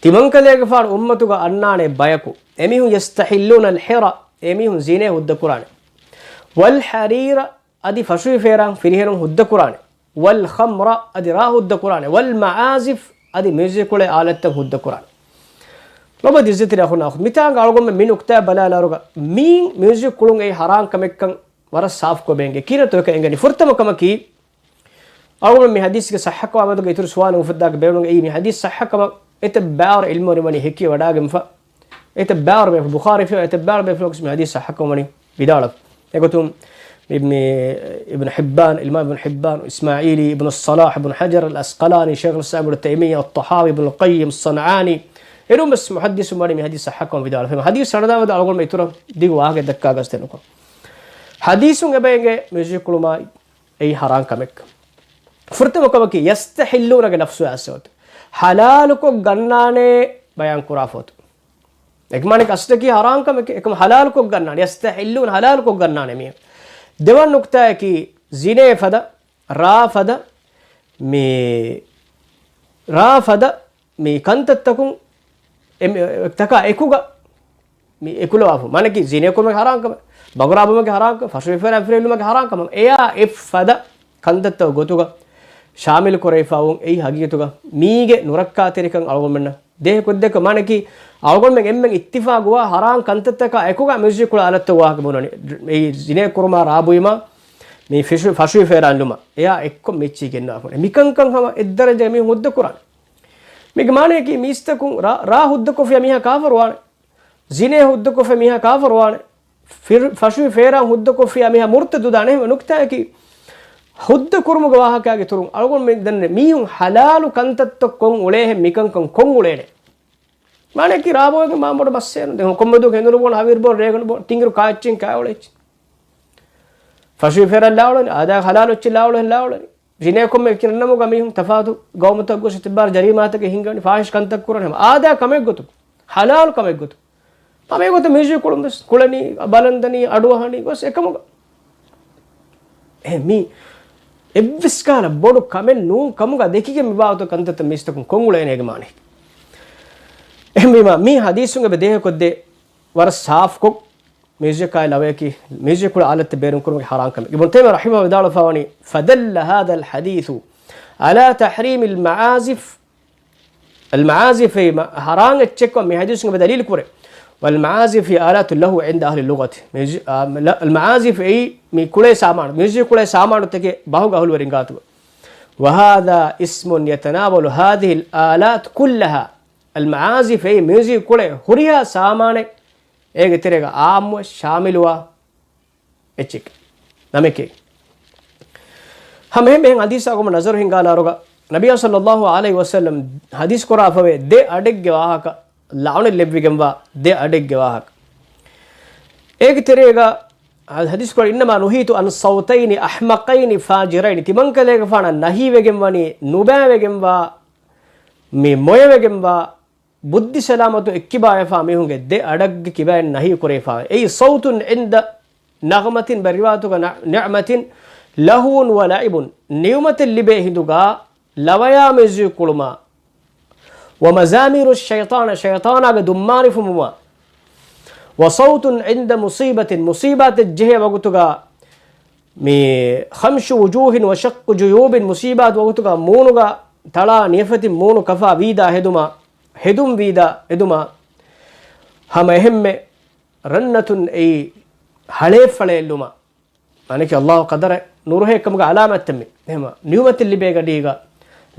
ތިމަންކަލޭގެފާނު އުއްމަތުގަ އަންނާނެ ބަޔަކު، އެމީހުން، يستحلون الحر، އެމީހުން ޒިނޭ ހުއްދަކުރާނެ، والحرير، އަދި ފަށުވި ފޭރާން ފިރިހެނުން ހުއްދަކުރާނެ، والخمر، އަދި ރާ ހުއްދަކުރާނެ، والمعازف، އަދި މިއުޒިކުޅޭ އާލަތްތައް ހުއްދަކުރާނެ. ލޮބުވެތި ޢިއްޒަތްތެރި އަޚުންނާ އުޚްތުން، މިތާނގަ އަޅުގަނޑުމެން މި ނުކްތާއަށް ބަލާލާއިރުގަ، މީން މިއުޒިކް ކުޅުން އެއީ ޙަރާމް ކަމެއްކަން ވަރަށް ސާފުކޮށް އެނގޭ. ކިހިނެއްތޯ އެކަން އެނގެނީ؟ ފުރަތަމަ ކަމަކީ، އަޅުގަނޑު މި ޙަދީޘްގެ ޞައްޙަކަމާ މެދުގަ އިތުރު ސުވާލެއް އުފައްދާކަށް ބޭނުން. އެއީ މި ޙަދީޘް ޞައްޙަކަމަށް އެތައް ބާވަރު ޢިލްމުވެރިން ވަނީ ހެކިވެ ވަޑާގެންފަ. އެތައް ބާވަރު ބޭފުޅުން، ބުޚާރީ ފިޔަވާ އެތައް ބާވަރު ބޭފުޅުން މި ޙަދީޘް ޞައްޙަކަމަށް ވަނީ ވިދާޅުވި. އެގޮތުން މި، މި އިބްނު ޙިއްބާން، އިމާމް އިބްނު ޙިއްބާން، އިސްމާޢީލީ، އިބްނު ޞަލާޙް، އިބްނު ޙަޖަރް އަލް ޢަސްޤަލާނީ، ޝައިޚުލް އިސްލާމް އިބްނު ތައިމިއްޔާ، އައްޠަޙާވީ، އިބްނުލް ޤައްޔިމް، ޞަންޢާނީ، އޭރުން ވެސް މުޙައްދިޘުން ވަނީ މި ޙަދީޘް ޞައްޙަކަމަށް ވިދާޅުވި. ޙަދީޘް ސަނަދާ މެދު އަޅުގަނޑުމެން އިތުރަށް ދިގު ވާހަކައެއް ދައްކާ ގަސްތެއް ނުކުރަން. ޙަދީޘުން އެބަ އެނގޭ މިއުޒިކް ކުޅުމާއި އެއީ ޙަރާމް ކަމެއް. ފުރަތަމަ ކަމަކީ، ޔަސްތަޙިއްލޫނަގެ ލަފްޒު އައިސްފަ އޮތީ ޙަލާލުކޮށް ގަންނާނޭ ބަޔާން ކުރާފަ އޮތީ. އެކަމަކީ އަސްލަކީ ޙަރާމް ކަމެކޭ، އެކަމަ ޙަލާލުކޮށް ގަންނާނެ، ޔަސްތަޙިއްލޫނަ، ޙަލާލުކޮށް ގަންނާނެ މީ. ދެވަނަ ނުކްތާއަކީ، ޒިނޭ ފަދަ، ރާ ފަދަ، މި، ރާ ފަދަ، މި ކަންތައްތަކުން އެ، ތަކާ އެކުގަ މި އެކުލަވާފަ. މާނައަކީ ޒިނޭ ކުރުމަކީ ޙަރާމް ކަމެއް، ބަނގުރާ ބުމަކީ ޙަރާމް ކަމެއް، ފަށުވި ފޭރާން ފިރިހެނުން ލުމަކީ ޙަރާމް ކަމެއް. އެޔާ އެއްފަދަ ކަންތައްތައް ގޮތުގަ ޝާމިލު ކުރެވިފަ އޮތް އެއީ ހަގީގަތުގަ މީގެ ނުރައްކާތެރިކަން އަޅުގަނޑުމެންނަށް ދޭހަކޮށްދެއްކަ. މާނައަކީ އަޅުގަނޑުމެން އެންމެން އިއްތިފާގުވާ ޙަރާމް ކަންތައްތަކާ އެކުގަ މިއުޒިކް ކުޅަ އާލަތްތައް ވާހަކަ ބުނަނީ. އެއީ ޒިނޭ ކުރުމާ ރާ ބުއިމާ މި ފިށު-، ފަށުވި ފޭރާން ލުމަށް އެޔާ އެއްކޮށް މިއްޗި ގެންނާފަ. މިކަންކަން ހަމަ އެއްދަރަޖަ މީހުން ހުއްދަ ކުރާނެ. މީގެ މާނައަކީ މީސްތަކުން ރާ، ރާ ހުއްދަކޮށްފިޔާ މީހާ ކާފަރުވާނެ. ޒިނޭ ހުއްދަކޮށްފިޔާ މީހާ ކާފަރުވާނެ. ފިރު-، ފަށުވި ފޭރާން ހުއްދަކޮށްފިޔާ މީހާ މުރްތަދުދާނެ. އެހެން ނުކްތާއަކީ، ހުއްދަ ކުރުމުގެ ވާހަކައިގެ އިތުރުން އަޅުގަނޑުމެން ދެންނެ މީހުން ޙަލާލު ކަންތައްތައް ކޮށް އުޅޭހެން މިކަންކަން ކޮށް އުޅޭނެ. މާނައަކީ ރާ ބޮއެގެ މާ ބޮޑު މައްސަލައެއް ނޫން. ކޮންމެ ދުވަހަކު ހެނދުނު ބޯން، ހަވީރު ބޯން، ރޭގަނޑު ބޯން، ތިންއިރު ކާއެއްޗިން ކާއެއް އުޅޭ އެއްޗެއް. ފަށުވި ފޭރާން ލާ އުޅެނީ، އާދާ ޙަލާލު އެއްޗެއް ލާ އުޅެނީ، ލާ އުޅެނީ. ޒިނޭ ކޮންމެ ކިރަންނަމުގަ މީހުން ތަފާތު ގައުމުތައް ގޮސް އިތުބާރު ޖަރީމާތަކެއް ހިންގަނީ، ފާޙިޝް ކަންތައް ކުރަނީ. ހަމަ އާދާ ކަމެއް ގޮތުން، ޙަލާލު ކަމެއް ގޮތުން. ހަމަ އެގޮތަށް މިއުޒިކް ކުޅުން ވެސް ކުޅެނީ، ބަލަން ދަނީ، އަޑުއަހަނީ ގޮސް އެކަމުގަ. އެ މީ އެއްވެސް ކަހަލަ ބޮޑު ކަމެއް ނޫން ކަމުގަ ދެކިގެން މިބާވަތު ކަންތައްތައް މީސްތަކުން ކޮށް އުޅޭނެ އޭގެ މާނައަކީ. އެހެންވީމާ، މީ ޙަދީޘުން އެބަ ދޭހަކޮށްދޭ ވަރަށް ސާފުކޮށް، މިއުޒިކާއި ލަވަޔަކީ، މިއުޒިކް ކުޅަ އާލަތްތައް ބޭނުން ކުރުމަކީ ޙަރާމް ކަމެއް. އިބްނު ތައިމިއްޔާ ރަޙިމަހު ވިދާޅުވެފަ ވަނީ، فدل هذا الحديث على تحريم المعازف، المعازف އެއީ މަ-، ޙަރާމް އެއްޗެއްކަމަށް މި ޙަދީޘުން އެބަ ދަލީލު ކުރޭ. والمعازف هي آلات اللهو عند أهل اللغة. މިއުޒި-، އާ، ލަ-، المعازف އެއީ މި ކުޅޭ ސާމާނު، މިއުޒިކް ކުޅޭ ސާމާނުތަކެއް ބަހުގަ އަހުލުވެރިން ގާތުގަ. وهذا اسم يتناول هذه الآلات كلها. المعازف އެއީ މިއުޒިކް ކުޅޭ ހުރިހާ ސާމާނެއް އޭގެ ތެރޭގަ އާއްމުވެ ޝާމިލުވާ އެއްޗެކޭ. ނަމެކޭ. ހަމަ އެހެން ހަދީސް އަގުމަ ނަޒަރު ހިންގާލާރުގަ، ނަބިޔާ ޞައްލައްލާހު ޢަލައިހި ވަސައްލަމް ހަދީސް ކުރާފަވޭ ދެ އަޑެއްގެ ވާހަކަ، ލަޢުނެއް ލެއްވިގެންވާ ދެ އަޑެއްގެ ވާހަކަ. އޭގެ ތެރޭގަ ހަދީސް ކުރާ، "إنما نهيت عن صوتين أحمقين فاجرين." ތިމަންކަލޭގެފާނަށް ނަހީވެގެން ވަނީ ނުބައިވެގެންވާ، މި މޮޔަވެގެންވާ، ބުއްދި ސަލާމަތު އެއްކިބާޔަފާ މީހުންގެ ދެ އަޑެއްގެ ކިބައިން ނަހީ ކުރެވިފާވޭ. އެއީ، "صوت عند نغمة" ބައި ރިވާޔަތުގަ، ނަ-، "نعمة ولعب." ނިޢުމަތެއް ލިބޭ ހިނދުގަ ލަވަޔާ މިއުޒިކް ކުޅުމާ. "ومزامير الشيطان" ޝައިޠާނާގެ ދުންމާރި ފުމުމާ. "وصوت عند مصيبة" މުޞީބާތެއް ޖެހޭ ވަގުތުގަ، މި "خمش وجوه وشق جيوب" މުޞީބާތު ވަގުތުގަ މޫނުގަ ތަޅާ ނިޔަފަތި މޫނު ކަފާ ވީދާ ހެދުމާ، ހެދުން ވީދާ ހެދުމާ. ހަމަ އެހެންމެ ރަންނަތުން އެއީ ހަޅޭއް ފަޅޭއްލުމާ. މާނައަކީ އައްލާހު ޤަދަރެއް ނުރުހޭ ކަމުގެ ޢަލާމަތްތައް މި. އެހެމަ ނިޢުމަތެއް ލިބޭ ގަޑީގަ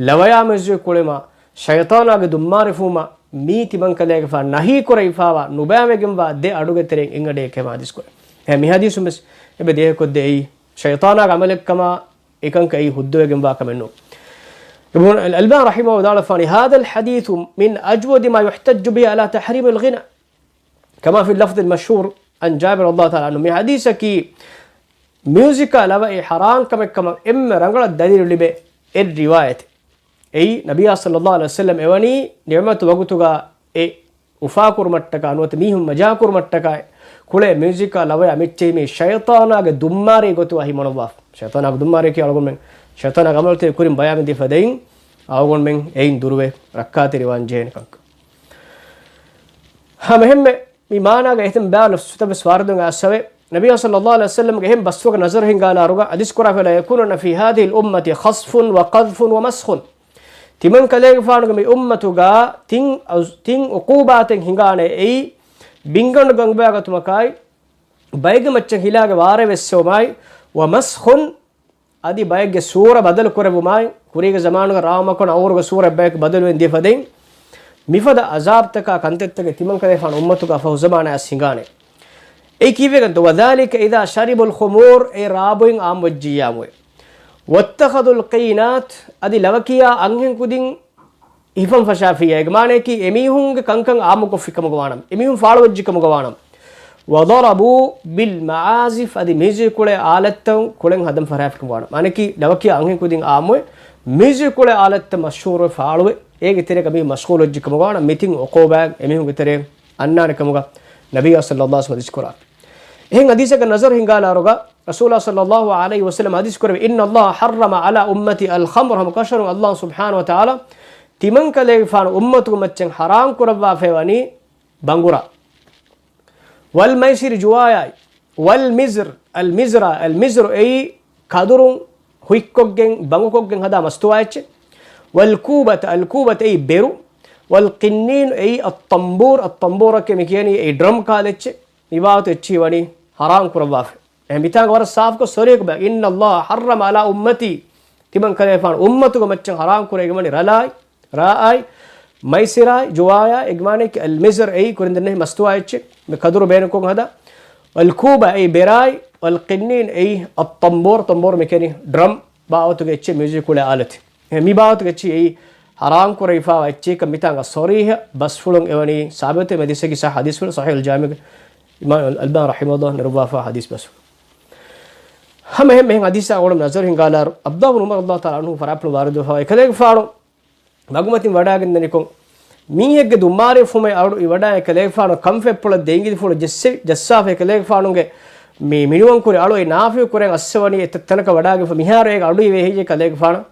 ލަވަޔާ މެޒުވެ ކުޅެމާ، ޝައިޠާނާގެ ދުންމާރި ފުމާ، މީ ތިމަންކަލޭގެފާން ނަހީ ކުރެވިފާވާ ނުބައިވެގެންވާ ދެ އަޑުގެ ތެރެއިން އެއް އަޑެއް ކަމަށް ހަދީސް ކުރޭ. އެ މި ހަދީސުން ވެސް އެބަ ދޭހަކޮށްދޭ އެއީ ޝައިޠާނާގެ ޢަމަލެއްކަމާ، އެކަންކަ އެއީ ހުއްދަވެގެންވާ ކަމެއް ނޫން. އިބްނު އަލް-، އަލްބާނީ ރަޙިމަހު ވަދާޅަފާނީ، "هذا الحديث من أجود ما يحتج به على تحريم الغناء." كما في اللفظ المشهور عن جابر رضي الله تعالى عنه. މި ޙަދީޘަކީ މިއުޒިކާ ލަވައި ޙަރާން ކަމެއް ކަމަށް އެންމެ ރަނގަޅަށް ދަލީލު ލިބޭ އެއް ރިވާޔަތެއް. އެއީ، ނަބިއްޔާ ޞައްލައްލާހު ޢަލައިހި ވަސައްލަމް އެވަނީ ނިޢުމަތު ވަގުތުގަ އެ އުފާކުރުމަށްޓަކާ ނުވަތަ މީހުން މަޖާކުރުމަށްޓަކާ ކުޅޭ މިއުޒިކާ ލަވަޔާ މިއްޗެހި މީ ޝައިޠާނާގެ ދުންމާރި ގޮތު ވަހި މޮޅަވާފަ. ޝައިޠާނާގެ ދުންމާރިއަކީ އަޅުގަނޑުމެން ޝައިޠާނާގެ ޢަމަލުތައް ކުރިން ބަޔާން ދީފަ ދެއިން އަޅުގަނޑުމެން އެއިން ދުރުވެ ރައްކާތެރިވާން ޖެހޭނެ ކަންކަން. ހަމަ އެހެންމެ މި މާނާގަ އެހެން ބާ ނަފްސުތައް ވެސް ވާރިދުވެ އައިސްފަވޭ. ނަބިއްޔާ ޞައްލައްލާހު ޢަލައިހި ވަސައްލަމްގެ އެހެން ބަސްފުޅަކަށް ނަޒަރު ހިންގާލާރުގަ ހަދީސް ކުރާ ފައިލާ يكونون في هذه الأمة خسف وقذف ومسخ. ތިމަން ކަލޭގެފާނުގެ މި އުއްމަތުގަ ތިން އަޒް-، ތިން ޢުޤޫބާތެއް ހިނގާނެ އެއީ، ބިންގަނޑު ގަނބާގަތުމަކާއި، ބައެއްގެ މައްޗަށް ހިލާގެ ވާރޭ ވެއްސެވުމާއި، ވަމަސްޚުން، އަދި ބައެއްގެ ސޫރަ ބަދަލު ކުރެއްވުމާއި، ކުރީގެ ޒަމާނުގަ ރާވަމަކުން އައުރުގެ ސޫރަ އެއްބަޔަކު ބަދަލުވެން ދިޔަ ފަދައިން، މިފަދަ އަޒާބްތަކާ ކަންތައްތަކެއް ތިމަން ކަލޭފާނު އުއްމަތުގަ ފަހު ޒަމާނާ އަސް ހިނގާނެ. އެއީ ކީއްވެގެންތޯ؟ وذلك إذا شربوا الخمور، އެ ރާބުއިން އާއްމުވެއްޖިއްޔާމުވެ. واتخذوا القينات، އަދި ލަވަކިޔާ އަންހެން ކުދިން ހިފަން ފަށާފިއްޔާ، އޭގެ މާނައަކީ އެމީހުންގެ ކަންކަން އާއްމުކޮށްފި ކަމުގަ ވާނަމަ، އެމީހުން ފާޅުވެއްޖެ ކަމުގަ ވާނަމަ. وضربوا بالمعازف، އަދި މިއުޒިކް ކުޅޭ އާލަތްތައް ކުޅެން ހަދަން ފަށާފި ކަމުގަ ވާނަމަ. މާނައަކީ ލަވަކިޔާ އަންހެން ކުދިން އާއްމުވެ، މިއުޒިކް ކުޅޭ އާލަތްތައް މަޝްހޫރުވެ ފާޅުވެ، އޭގެ ތެރޭގަ މީހުން މަޝްޣޫލުވެއްޖެ ކަމުގަ ވާނަމަ، މި ތިން ޢުޤޫބާތް އެމީހުންގެ ތެރޭ އަންނާނެ ކަމުގަ ނަބިއްޔާ ޞައްލައްލާހު ޢަލައިހި ވަސައްލަމް ޙަދީޘް ކުރާ. އެހެން ޙަދީޘަކަށް ނަޒަރު ހިންގާލާރުގަ ރަސޫލާ ޞައްލައްލާހު ޢަލައިހި ވަސައްލަމް ޙަދީޘް ކުރެއްވި، إن الله حرم على أمتي الخمر، ހަމަކަށަވަރުން ﷲ ސުބްޙާނަހޫ ވަތަޢާލާ ތިމަން ކަލޭގެފާނު އުއްމަތުގެ މައްޗަށް ޙަރާމް ކުރައްވާފައި ވަނީ ބަނގުރާ. والميسر، ޖުވާޔާއި. والمزر، المزر، المزر އެއީ ކަދުރުން ހުތްކޮށްގެން ބަނގުކޮށްގެން ހަދާ މަސްތުވާ އެއްޗެއް. والكوبة، الكوبة އެއީ ބެރު. والقنين އެއީ الطنبور، الطنبور އަކީ މި ކިޔަނީ އެއީ ޑްރަމް ކާލަ އެއްޗެއް. މި ބާވަތު އެއްޗިހި ވަނީ ޙަރާމް ކުރައްވާފަ. އެ މިތާނގަ ވަރަށް ސާފުކޮށް ޞަރީޙު ބަޔާން، إن الله حرم على أمتي، ތިމަން ކަލޭފާނު އުއްމަތުގެ މައްޗަށް ޙަރާމް ކުރެވިގެންވަނީ ރަލާއި، ރާއާއި، މައިސިރާއި، ޖުވާޔާ، އެގެ މާނައަކީ އަލްމިޒްރު އެއީ ކުރިން ދެންނެވި މަސްތުވާ އެއްޗެއް، މި ކަދުރު ބޭނުންކޮށް ހަދާ، އަލްކޫބާ އެއީ ބެރާއި، އަލްޤިންނީން އެއީ އައްޠަންބޫރު، ތަންބޫރު މި ކިޔަނީ ޑްރަމް ބާވަތުގެ އެއްޗެއް، މިއުޒިކް ކުޅޭ އާލަތެއް. އެ މި ބާވަތުގެ އެއްޗެއް އެއީ ޙަރާމް ކުރެވިފާވާ އެއްޗެއްކަން މިތާނގަ ޞަރީޙަ ބަސްފުޅުން އެވަނީ ސާބިތު މެދިސަގި ޞައްޙަ ޙަދީޘްފުޅު ޞަޙީޙުލް ޖާމިޢުގެ އިމާމް އަލްބާނީ ރަޙިމަހުﷲ ނެރުއްވާފާ ޙަދީޘް ބަސްފުޅު. ހަމަ އެހެން މިހެން ޙަދީޘާ އަޅުގަނޑު ނަޒަރު ހިންގާލާރު، ޢަބްދުﷲ ބިން ޢުމަރު ރަޟިޔަﷲ ތަޢާލާ ޢަންހު ފަރާތްޕުޅު ވާރިދުވެފާ އެކަލޭގެފާނު މަގުމަތިން ވަޑާގެންދަނިކޮށް، މީހެއްގެ ދުންމާރި ފުމެއް އަޑު އިވަޑާ އެކަލޭގެފާނު ކަންފަތްޕުޅަށް ދޭންގިލިފުޅު ޖެއްސެ-، ޖައްސާފަ އެކަލޭގެފާނުގެ މި މިނިވަންކުރި އަޅު އެ ނާފިޔު ކުރެން އައްސަވަނީ އެތައް ތަނަކަށް ވަޑާގެންފަ މިހާރު އޭގެ އަޑު އިވޭ ހެއްޔޭ ކަލޭގެފާނަށް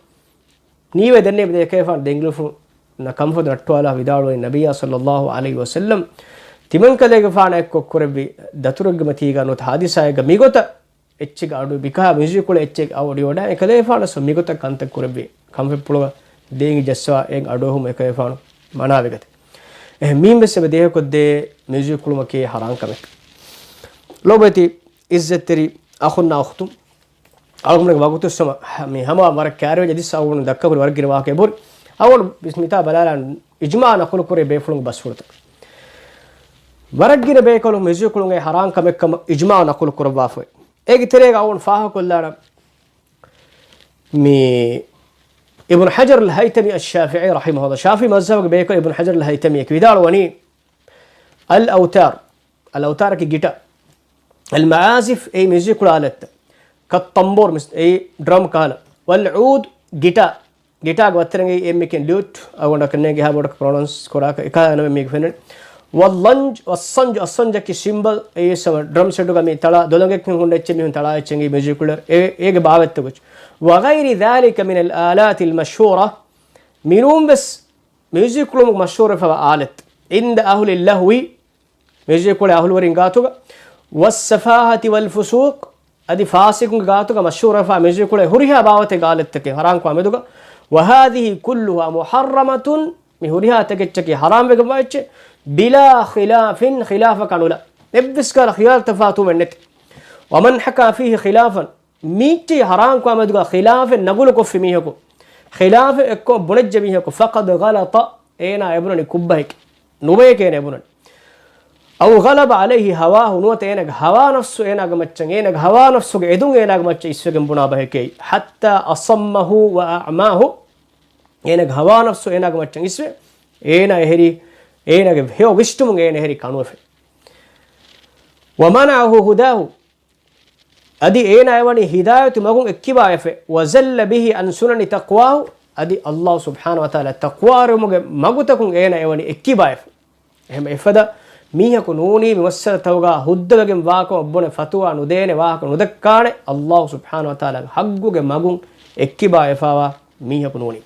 ނީވެ ދެންނެވި އެކަލޭގެފާނު ދޭންގިލިފުޅު ނަ ކަންފަތު ނައްޓުވާލާ ވިދާޅުވަނީ ނަބިއްޔާ ޞައްލައްލާހު ޢަލައިހި ވަސައްލަމް ތިމަން ކަލޭގެފާނާ އެއްކޮށް ކުރެއްވި ދަތުރެއްގެ މަތީގަ ނުވަތަ ޙާދިސާއެއްގަ މިގޮތަށް އެއްޗެއްގެ އަޑު މިކަހަލަ މިއުޒިކް ކުޅޭ އެއްޗެއްގެ އަޑު އިވަޑާ އެކަލޭގެފާނަށް މިގޮތަށް ކަންތައް ކުރެއްވި ކަންފަތްޕުޅުގަ ދޭން ޖައްސަވާ އެއިން އަޑުއެހުމުން އެކަލޭގެފާނު މަނާވެގަތެ. އެހެން މީން ވެސް އެބަ ދޭހަކޮށްދޭ މިއުޒިކް ކުޅުމަކީ ޙަރާމް ކަމެއް. ލޯބިވެތި ޢިއްޒަތްތެރި އަޚުންނާ އުޚްތުން، އަޅުގަނޑުގެ ވަގުތު ސަމަ މި ހަމަ ވަރަށް ކައިރިވެ އަދިސް އަޅުގަނޑު ދައްކަކުރި ވަރަށް ގިނަ ވާހަކަ އެބުރި. އަޅުގަނޑު މިތާ ބަލާލާން އިޖްމާޢު ނަޤުލު ކުރޭ ބޭފުޅުންގެ ބަސްފުޅުތައް. ވަރަށް ގިނަ ބޭކަލުން މިއުޒިކް ކުޅުމުގެ ޙަރާމް ކަމެއްކަމަށް އިޖްމާޢު ނަޤުލު ކުރައްވާފައި. އޭގެ ތެރޭގަ އަޅުގަނޑު ފާހަގަކޮށްލާނަން. މި އިބްނު ޙަޖަރުލް ހައިތަމީ އައްޝާފިޢީ ރަޙިމަހުﷲ، ޝާފިޢީ މަޒްހަބުގެ ބޭކަލު އިބްނު ޙަޖަރުލް ހައިތަމީއަކީ ވިދާޅުވަނީ، އަލް އައުތާރު، އަލް އައުތާރަކީ ގިޓާ، އަލް މަޢާޒިފް އެއީ މިއުޒިކުޅަ އާލަތްތައް، ކައްތަންބޫރު އެއީ ޑްރަމް ކަހަލަ، ވަލް ޢޫދު ގިޓާ، ގިޓާގެ ވައްތަރެން އެއީ އެއްމެކެން ލިއުޓް، އަޅުގަނޑަކަށް ނޭނގެ އެހާ ބޮޑަކަށް ޕްރޮނައުންސް ކުރާކަށް އެކާ ނަމެއް މީގެ ފެންނަނީ. ވައްލަންޖް، އައްސަންޖް، އައްސަންޖަކީ ސިމްބަލް، އެއީ ޑްރަމް ސެޓުގަ މި ތަޅާ ދޮލަނގެއްކިން ހުންނަ އެއްޗެއް މީހުން ތަޅާ އެއްޗެއް މިއުޒިކުޅަ އެ، އޭގެ ބާވަތްތައް ގޮތް. ވަޣައިރި ޛާލިކަ މިނަލް އާލާތިލް މަޝްހޫރާ، މިނޫން ވެސް މިއުޒިކުޅުމުގެ މަޝްހޫރުވެފަވާ އާލަތް، ޢިންދަ އަހުލި ލަހްވި، މިއުޒިކުޅޭ އަހުލުވެރިން ގާތުގަ، ވައްސަފާހަތި ވަލް ފުސޫޤް، އަދި ފާސިޤުންގެ ގާތުގަ މަޝްހޫރުވެފާ މިއުޒިކުޅޭ ހުރިހާ ބާވަތެއްގެ އާލަތްތަކެއް ޙަރާންކުރާ މެދުގަ، ވަހާޛިހި ކުއްލުހާ މުޙައްރަމަތުން، މި ހުރިހާ ތަކެއްޗަކީ ޙަރާމްވެގެންވާ އެއްޗެއް، ބިލާ ޚިލާފިން، ޚިލާފަކާ ނުލާ، އެއްވެސް ކަހަލަ ޚިޔާލު ތަފާތުވުމެއް ނެތި. ވަމަން ޙަކާ ފީހި ޚިލާފަން، މީއްޗި ޙަރާންކުރާ މެދުގަ ޚިލާފެއް ނަގުލުކޮށްފި މީހަކު، ޚިލާފެއް އެއްކޮށް ބުނެއްޖެ މީހަކު، ފަޤަދް ޣަލަޠަ، އޭނާ އެބުނަނީ ކުށްބަހެކޭ، ނުބަޔެކޭ އޭނާ އެބުނަނީ. އައު ޣަލަބަ ޢަލައިހި ހަވާހު، ނުވަތަ އޭނާގެ ހަވާ ނަފްސު އޭނާގެ މައްޗަށް، އޭނާގެ ހަވާ ނަފްސުގެ އެދުން އޭނާގެ މައްޗަށް އިސްވެގެން ބުނާ ބަހެކޭ. ޙައްތާ އަޞައްމަހު ވަ އަޢްމާހު، އޭނާގެ ހަވާ ނަފްސު އޭނާގެ މައްޗަށް އިސްވެ، އޭނާ އެހެރީ، އޭނާގެ ހެޔޮ ވިސްނުމުން އޭނާ އެހެރީ ކަނުވެފަ. ވަމަނަޢަހު ހުދާހު، އަދި އޭނާ އެވަނީ ހިދާޔަތު މަގުން އެއްކިބާވެފަ. ވަޒައްލަ ބިހި ޢަން ސުނަނި ތަޤްވާހު، އަދި ﷲ ސުބްޙާނަހު ވަތަޢާލާ ތަޤްވާވެރިވުމުގެ މަގުތަކުން އޭނާ އެވަނީ އެއްކިބާވެފަ. އެހެން އެފަދަ މީހަކު ނޫނީ މި މައްސަލަތަކުގަ ހުއްދަވެގެން ވާކަމަށް ބުނެ ފަތުވާ ނުދޭނެ ވާހަކަ ނުދައްކާނެ، ﷲ ސުބްޙާނަހު ވަތަޢާލާގެ ޙައްޤުގެ މަގުން އެއްކިބާވެފަވާ މީހަކު ނޫނީ.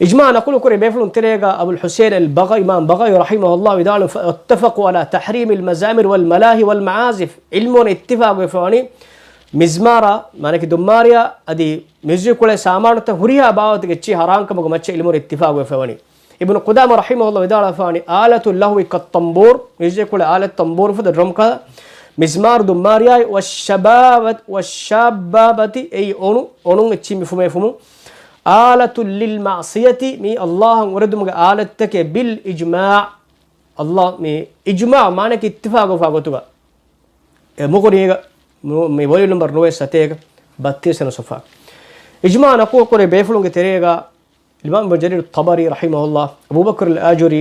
އިޖްމާޢު ނަޤުލުކުރި ބޭފުޅުން ތެރޭގަ އަބުލް ޙުސައިން އަލް ބަޣަވީ، އިމާމް ބަޣަވީ ރަޙިމަހުﷲ ވިދާޅުވި، އިއްތަފަޤޫ ޢަލާ ތަޙްރީމިލް މަޒާމިރި ވަލް މަލާހި ވަލް މަޢާޒިފް، ޢިލްމުވަން އިއްތިފާޤުވެފަވަނީ މިޒްމާރާ، މާނައަކީ ދުއްމާރިޔާ، އަދި މިއުޒިކުޅޭ ސާމާނުތައް ހުރިހާ ބާވަތެއްގެ އެއްޗެހި ޙަރާންކަމުގެ މައްޗަށް ޢިލްމުވަން އިއްތިފާޤުވެފަވަނީ. އިބްނު ޤުދާމާ ރަޙިމަހުﷲ ވިދާޅުވެފަވަނީ، އާލަތު ލަހްވި ކައްތަންބޫރު، މިއުޒިކުޅޭ އާލަތު ތަންބޫރު ފަދަ ޑްރަމް ކަހަލަ، މިޒްމާރު ދުއްމާރިޔާއި، ވައްޝަބާބަތި، ވައްޝާބާބަތި، އެއީ އޮނު، އޮނުން އެއްޗިހި މި ފުމޭ ފުމުން، އާލަތު ލިލް މަޢްޞިޔަތި، މީ ﷲ އަށް އުރެދުމުގެ އާލަތްތަކެއް، ބިލް އިޖްމާޢު، ﷲ މި އިޖްމާޢު މާނައަކީ އިއްތިފާޤުވެފަ ގޮތުގަ. އެ މުޣުނީގަ މު-، މި ވޮލިއުމް ނަމްބަރު ނުވައެއް ސަތޭކަ ބައްތިރީސް ވަނަ ޞަފްޙާ. އިޖްމާޢު ނަޤުލުކުރި ބޭފުޅުންގެ ތެރޭގަ އިމާމް އިބްނު ޖަރީރު ޠަބަރީ ރަޙިމަހުﷲ، އަބޫ ބަކްރުލް އާޖުރީ،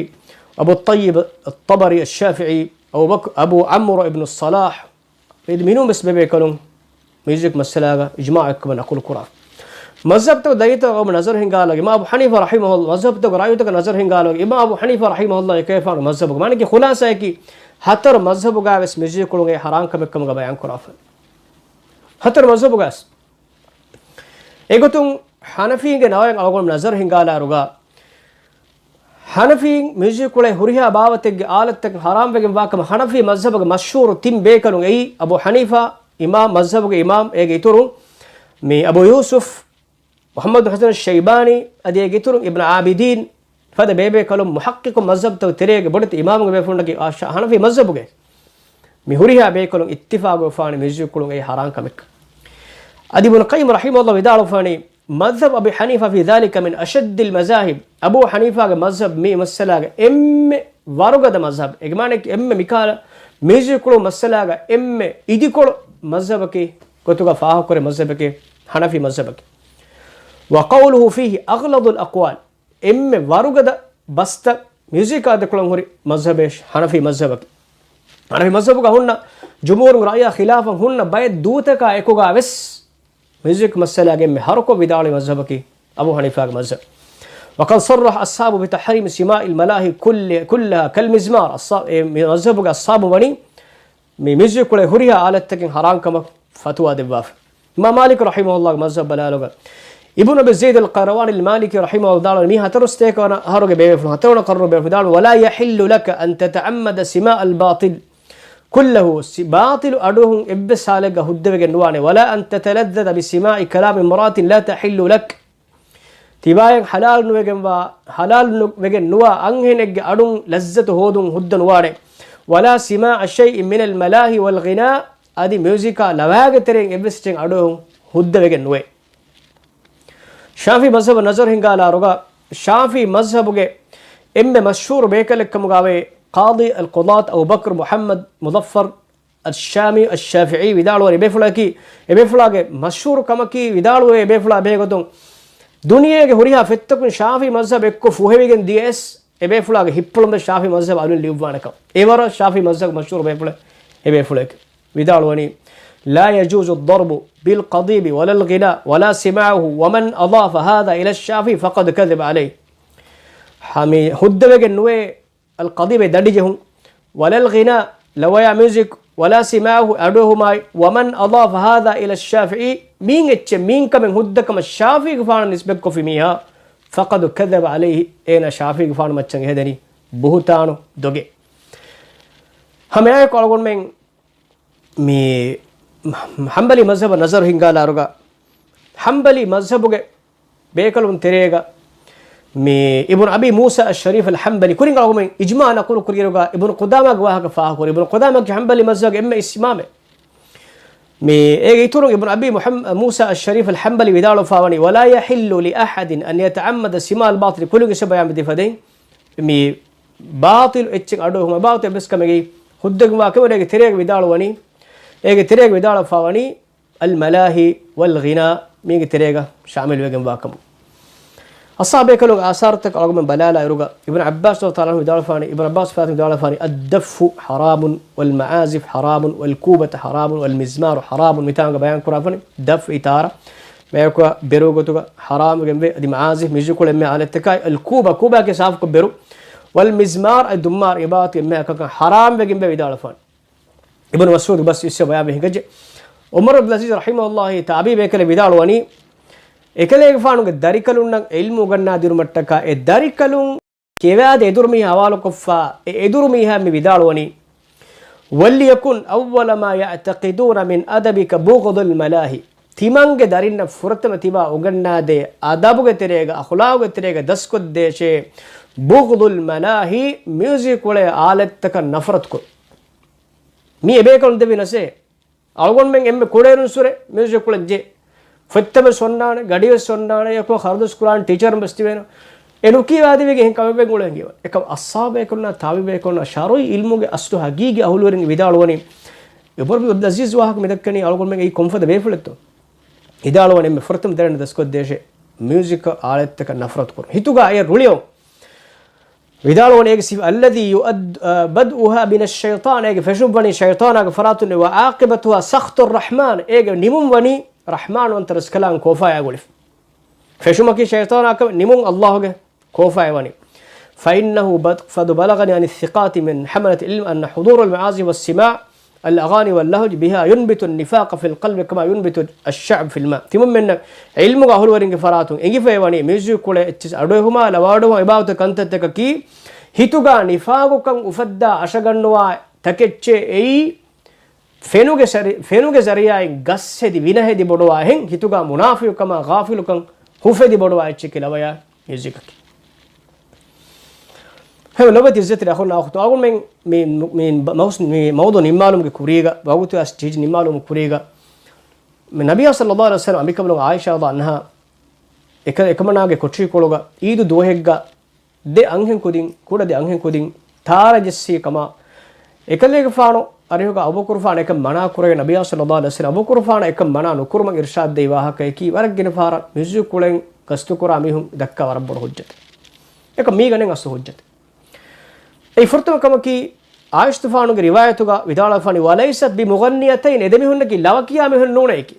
އަބޫ ޠައްޔިބް ޠަބަރީ އައްޝާފިޢީ، އަބޫ ބަކް-، އަބޫ ޢަމްރު އިބްނު ޞަލާޙް، މި މިނޫން ވެސް ބޭބޭކަލުން މިއުޒިކް މައްސަލާގަ އިޖްމާޢު އެއްކަމަށް ނަޤުލު ކުރާ. މަޒްހަބުތަކުގެ ދައްތައް ނަޒަރު ހިންގާލުމުގަ އިމާމް އަބޫ ޙަނީފާ ރަޙިމަހުﷲ، މަޒްހަބުތަކުގެ ރައުޔުތަކަށް ނަޒަރު ހިންގާލުމުގަ އިމާމް އަބޫ ޙަނީފާ ރަޙިމަހުﷲ އެކަލޭގެފާނު މަޒްހަބުގަ، މާނައަކީ ޚުލާޞާއަކީ ހަތަރު މަޒްހަބުގަ ވެސް މިއުޒިކުޅުން އެއީ ޙަރާން ކަމެއްކަމުގަ ބަޔާން ކުރާފަ. ހަތަރު މަޒްހަބުގަ ވެސް. އެގޮތުން ޙަނަފީންގެ ނަޒަރު ހިންގާލާއިރުގަ، ޙަނަފީން މިއުޒިކުޅޭ ހުރިހާ ބާވަތެއްގެ އާލަތްތަކެއް ޙަރާމްވެގެން ވާކަމަށް ޙަނަފީ މަޒްހަބުގެ މަޝްހޫރު ތިން ބޭކަލުން އެއީ، އަބޫ ޙަނީފާ އިމާމް، މަޒްހަބުގެ އިމާމް، އޭގެ އިތުރުން މި އަބޫ ޔޫސުފް، މުޙައްމަދު ޙަސަން ޝައިބާނީ، އަދި އޭގެ އިތުރުން އިބްނު ޢާބިދީން، ފަދަ ބޭބޭކަލުން މުޙައްޤިޤު މަޒްހަބުތަކުގެ ތެރޭގެ ބޮޑެތި އިމާމުންގެ ބޭފުޅުންނަކީ އާ ޝާ-، ޙަނަފީ މަޒްހަބުގެ މި ހުރިހާ ބޭކަލުން އިއްތިފާޤުވެފާނެ މިއުޒިކުޅުން އެއީ ޙަރާން ކަމެއްކަން. އަދި އިބްނު ޤައްޔިމް ރަޙިމަހުﷲ ވިދާޅުވެފާނީ، مذهب أبي حنيفة في ذلك من أشد المذاهب. އަބޫ ޙަނީފާގެ މަޒްހަބް މި މައްސަލާގަ އެންމެ ވަރުގަދަ މަޒްހަބް. އޭގެ މާނައަކީ އެންމެ މިކަހަލަ މިއުޒިކުޅު މައްސަލާގަ އެންމެ އިދިކޮޅު މަޒްހަބަކީ ގޮތުގަ ފާހަގަކުރެ މަޒްހަބަކީ ޙަނަފީ މަޒްހަބަކީ. وقوله فيه أغلظ الأقوال. އެންމެ ވަރުގަދަ ބަސްތައް މިއުޒިކާ ދެކޮޅަށް ހުރި މަޒްހަބޭ ޙަނަފީ މަޒްހަބަކީ. ޙަނަފީ މަޒްހަބުގަ ހުންނަ ޖުމްހޫރުގެ ރައުޔާ ޚިލާފަށް ހުންނަ ބައެއް ދޫތަކާ އެކުގަ ވެސް މިއުޒިކް މައްސަލާގެ އެންމެ ހަރުކޮށް ވިދާޅުވި މަޒްހަބަކީ އަބޫ ޙަނީފާގެ މަޒްހަބް. وقد صرح أصحاب بتحريم سماع الملاهي كل-، كلها كالمزمار. އައްސާ-، އެ މި މަޒްހަބުގެ އައްސާބު ވަނީ މި މިއުޒިކުޅެ ހުރިހާ އާލަތްތަކެއް ޙަރާން ކަމަށް ފަތުވާ ދެއްވާފަ. އިމާމް މާލިކް ރަޙިމަހުﷲގެ މަޒްހަބް ބަލާލުގަ، އިބްނު އަބީ ޒައިދް އަލް ޤައިރަވާނީ އަލް މާލިކީ ރަޙިމަހުﷲ ވިދާޅުވަނީ، މީ ހަތަރު ސަތޭކަ ވަނަ އަހަރުގެ ބޭބޭފުޅުން، ހަތަރު ވަނަ ޤަރުނުގެ ބޭބޭފުޅުން ވިދާޅުވަނީ، ولا يحل لك أن تتعمد سماع الباطل كله، ސި-، ބާޠިލު އަޑުއެހުން އެއްވެސް ހާލެއްގަ ހުއްދަވެގެން ނުވާނެ. ولا أن تتلذذ بسماع كلام امرأة لا تحل لك. ތިބާއަށް ޙަލާލު ނުވެގެންވާ، ޙަލާލު ނު-، ވެގެން ނުވާ އަންހެނެއްގެ އަޑުން ލައްޒަތު ހޯދުން ހުއްދަ ނުވާނެ. ولا سماع شيء من الملاهي والغناء، އަދި މިއުޒިކާ ލަވާގެ ތެރެއިން އެއްވެސް އެއްޗެއް އަޑުއެހުން ހުއްދަވެގެން ނުވޭ. ޝާފިޢީ މަޒްހަބަށް ނަޒަރު ހިންގާލާއިރުގަ، ޝާފިޢީ މަޒްހަބުގެ އެންމެ މަޝްހޫރު ބޭކަލެއްކަމުގައި ޤާޟީ އަލްޤުޟާތު އަބޫ ބަކްރު މުޙައްމަދު މުޒައްފަރު އައްޝާމީ އައްޝާފިޢީ ވިދާޅުވަނީ އެބޭފުޅަކީ، އެބޭފުޅާގެ މަޝްހޫރު ކަމަކީ ވިދާޅުވޭ އެބޭފުޅާ ބެހޭގޮތުން ދުނިޔޭގެ ހުރިހާ ފެއްތަކުން ޝާފިޢީ މަޒްހަބް އެއްކޮށް ފުހެވިގެން ދިޔައެސް އެބޭފުޅާގެ ހިއްޕުޅުން ޝާފިޢީ މަޒްހަބް އަލުން ލިޔުއްވާނެކަން. އެވަރަށް ޝާފިޢީ މަޒްހަބް މަޝްހޫރު ބޭފުޅެއް އެބޭފުޅެކެ. ވިދާޅުވަނީ، لا يجوز الضرب بالقضيب ولا الغناء ولا سماعه ومن أضاف هذا إلى الشافعي فقد كذب عليه. ހަމި ހުއްދަވެގެން ނުވޭ އަލް ޤަޟީބެ ދަނޑިޖެހުން، ولا الغناء، ލަވަޔާ މިއުޒިކް، ولا سماعه، އަޑުއެހުމާއި، ومن أضاف هذا إلى الشافعي، މީން އެއްޗެއް މީން ކަމެއް ހުއްދަ ކަމަށް ޝާފިޢީގެފާނަށް ނިސްބަތްކޮށްފި މީހާ، فقد كذب عليه، އޭނާ ޝާފިޢީގެފާނު މައްޗަށް އެހެދެނީ ބުހުތާނު ދޮގެއް. ހަމައެއާއެކު އަޅުގަނޑުމެން މި ޙަންބަލީ މަޒްހަބަށް ނަޒަރު ހިންގާލާއިރުގަ، ޙަންބަލީ މަޒްހަބުގެ ބޭކަލުން ތެރޭގަ މި އިބްނު އަބީ މޫސާ އައްޝަރީފް އަލް ޙަންބަލީ ކުރިން އަޅުގަނޑުމެން އިޖްމާ ނަޤުލު ކުރިއިރުގަ އިބްނު ޤުދާމާގެ ވާހަކަ ފާހަގަކުރި. އިބްނު ޤުދާމާގެ ޙަންބަލީ މަޒްހަބުގެ އެންމެ އިސް އިމާމެއް. މި އޭގެ އިތުރުން އިބްނު އަބީ މުޙައް-، މޫސާ އައްޝަރީފް އަލް ޙަންބަލީ ވިދާޅުވެފާވަނީ، ولا يحل لأحد أن يتعمد سماع الباطل، ކުރިން އިސް ބަޔާން ދީފަދައިން މި ބާޠިލު އެއްޗެއް އަޑުއެހުމަށް، ބާޠިލު އެއްވެސް ކަމެއްގައި ހުއްދަގެންވާ ކަމެއް ނެތް. އޭގެ ތެރޭގަ ވިދާޅުވަނީ، އޭގެ ތެރޭގަ ވިދާޅުވެފާވަނީ، الملاهي والغناء، މީގެ ތެރޭގަ ޝާމިލުވެގެންވާ ކަމު. އަޞްޙާބޭކަލުންގެ އާސާރުތަކަށް އަޅުގަނޑުމެން ބަލާލާ އިރުގަ، އިބްނު ޢައްބާސް ރަޟިޔަﷲ ތަޢާލާ ޢަންހު ވިދާޅުވެފާނީ، އިބްނު ޢައްބާސް ފާތިމަ ވިދާޅުވެފާނީ، الدف حرام والمعازف حرام والكوبة حرام والمزمار حرام، މިތާނގަ ބަޔާން ކުރާފަނީ، ދަފް އިތާރަ މައެކު ބެރު ގޮތުގަ ޙަރާމްވެގެންވޭ. އަދި މަޢާޒިފް، މިއުޒިކުޅެ އެންމެ އާލަތްތަކާއި، އަލް ކޫބާ، ކޫބާއަކީ ސާފުކޮށް ބެރު، ވަލް މިޒްމާރު، އަދި ދުއްމާރު، އެބާވަތު އެންމެ އަކަކަށް ޙަރާމްވެގެންވޭ ވިދާޅުވެފާނެ. އިބްނު މަސްޢޫދު ބަސް އިސްވެ ބަޔާންވެ ހިނގައްޖެ. ޢުމަރު އިބްނު ޢަބްދުލް ޢަޒީޒް ރަޙިމަހުﷲ ތާބިޢީ ބޭކަލެއް ވިދާޅުވަނީ، އެކަލޭގެފާނުގެ ދަރިކަލުންނަށް ޢިލްމު އުގަންނާދިނުމަށްޓަކާ އެ ދަރިކަލުން ކިޔަވާދޭ އެދުރުމީހާ ހަވާލުކޮށްފާ، އެ އެދުރުމީހާ މި ވިދާޅުވަނީ، وليكن أول ما يعتقدون من أدبك بغض الملاهي. ތިމަންގެ ދަރިންނަށް ފުރަތަމަ ތިބާ އުގަންނާދޭ، އަދަބުގެ ތެރޭގަ، އަޚުލާގުގެ ތެރޭގަ ދަސްކޮށްދޭށޭ، بغض الملاهي، މިއުޒިކުޅެ އާލަތްތަކަށް ނަފްރަތުކޮށް. މީ އެބޭކަލުން ދެއްވި ނަސޭ. އަޅުގަނޑުމެން އެންމެ ކުޑައިރުންސުރެ މިއުޒިކް ކުޅެން ޖެ. ފޮތްތައްވެސް އޮންނާނެ، ގަޑިވެސް އޮންނާނެ، އެކަމަށް ޚަރަދުވެސް ކުރާނެ، ޓީޗަރުން ވެސް ތިބޭނެ. އެ ނުކިޔާދެވިގެން އެހެން ކަމެއް ވެގެން އުޅެން ގިޔަވަން. އެކަމް އައްސާބޭކަލުންނާ ތާބިޢީބޭކަލުންނާ ޝަރުޢީ ޢިލްމުގެ އަސްލު ހަގީގީ އަހުލުވެރިން ވިދާޅުވަނީ، ޢުމަރު ބިން ޢަބްދުލް ޢަޒީޒް ވާހަކަ މިދައްކަނީ އަޅުގަނޑުމެން އެއީ ކޮންފަދަ ބޭފުޅެއްތޯ؟ ވިދާޅުވަނީ އެންމެ ފުރަތަމަ ދަރިންނަށް ދަސްކޮށްދޭށޭ މިއުޒިކް އާލަތްތަކަށް ނަފްރަތު ކުރުން. ހިތުގަ އެ ރުޅިއައުން. ވިދާޅުވަނީ އޭގެ ސިފަ، الذي يؤد-، އަ، بدؤها من الشيطان، އޭގެ ފެށުން ވަނީ ޝައިޠާނާގެ ފަރާތުން، وعاقبتها سخط الرحمن، އޭގެ ނިމުން ވަނީ ރަޙްމާންވަންތަ ރަސްކަލާނގެ ކޯފާޔާ ގުޅިފަ. ފެށުމަކީ ޝައިޠާނާ ކަމެއް، ނިމުން ﷲ ގެ ކޯފާޔާ ވަނީ. فإنه بد-، قد بلغني عن الثقات من حملة العلم أن حضور المعازف والسماع الأغاني واللهج بها ينبت النفاق في القلب كما ينبت الشعب في الماء. ތިމަންމެންނަށް ޢިލްމުގެ އަހުލުވެރިންގެ ފަރާތުން އެނގިފައިވަނީ މިއުޒިކް ކުޅެ އެއްޗިސް އަޑުއެހުމާ، ލަވައަޑުއެހުމާ، އެބާވަތު ކަންތައްތަކަކީ ހިތުގަ ނިފާގުކަން އުފައްދާ އަށަގަންނުވާ ތަކެއްޗޭ. އެއީ ފެނުގެ ސަރި-، ފެނުގެ ޒަރިއާއިން ގަސް ހެދި ވިނަ ހެދި ބޮޑުވާ އެހެން ހިތުގަ މުނާފިޤުކަމާ ޣާފިލުކަން ހުފެދި ބޮޑުވާ އެއްޗެކޭ ލަވަޔާ މިއުޒިކަކީ. ހެމަ ލޮބެތި އިއްޒަތްތެރި އަޚުންނާ އުޚްތުން، އަޅުގަނޑުމެން މި، މި، މައުސް-، މި މައުޟޫ ނިންމާލުމުގެ ކުރީގަ، ވަގުތު އަސް ޖީޖި ނިންމާލުމުގެ ކުރީގަ، މި ނަބިއްޔާ ޞައްލައްލާހު ޢަލައިހި ވަސައްލަމް އަނބިކަނބަލުން ޢާއިޝާ ރަޟިޔައްލާހު ޢަންހާ އެކަ-، އެކަމަނާގެ ކޮޓަރިކޮޅުގަ ޢީދު ދުވަހެއްގަ ދެ އަންހެން ކުދިން، ކުޑަ ދެ އަންހެން ކުދިން ތާރަ ޖެއްސި ކަމަށް އެކަލޭގެފާނު އަރިހުގަ އަބޫބަކުރުފާނަށް އެކަން މަނާ ކުރެވި، ނަބިއްޔާ ޞައްލައްލާހު ޢަލައިހި ވަސައްލަމް އަބޫބަކުރުފާނަށް އެކަން މަނާ ނުކުރުމަށް އިރުޝާދު ދެއްވި ވާހަކަޔަކީ ވަރަށް ގިނަ ފަހަރަށް މިއުޒިކް ކުޅެން ގަސްތުކުރާ މީހުން ދައްކާ ވަރަށް ބޮޑު ޙުއްޖަތެއް. އެކަން މީގަނެން އަސްލު ޙުއްޖަތެއް. އެއީ ފުރަތަމަ ކަމަކީ، ޢާއިޝަތުފާނުގެ ރިވާޔަތުގަ ވިދާޅުވެފާނީ، وليست بمغنيتين، އެ ދެމީހުންނަކީ ލަވަ ކިޔާ މީހުން ނޫނޭކި.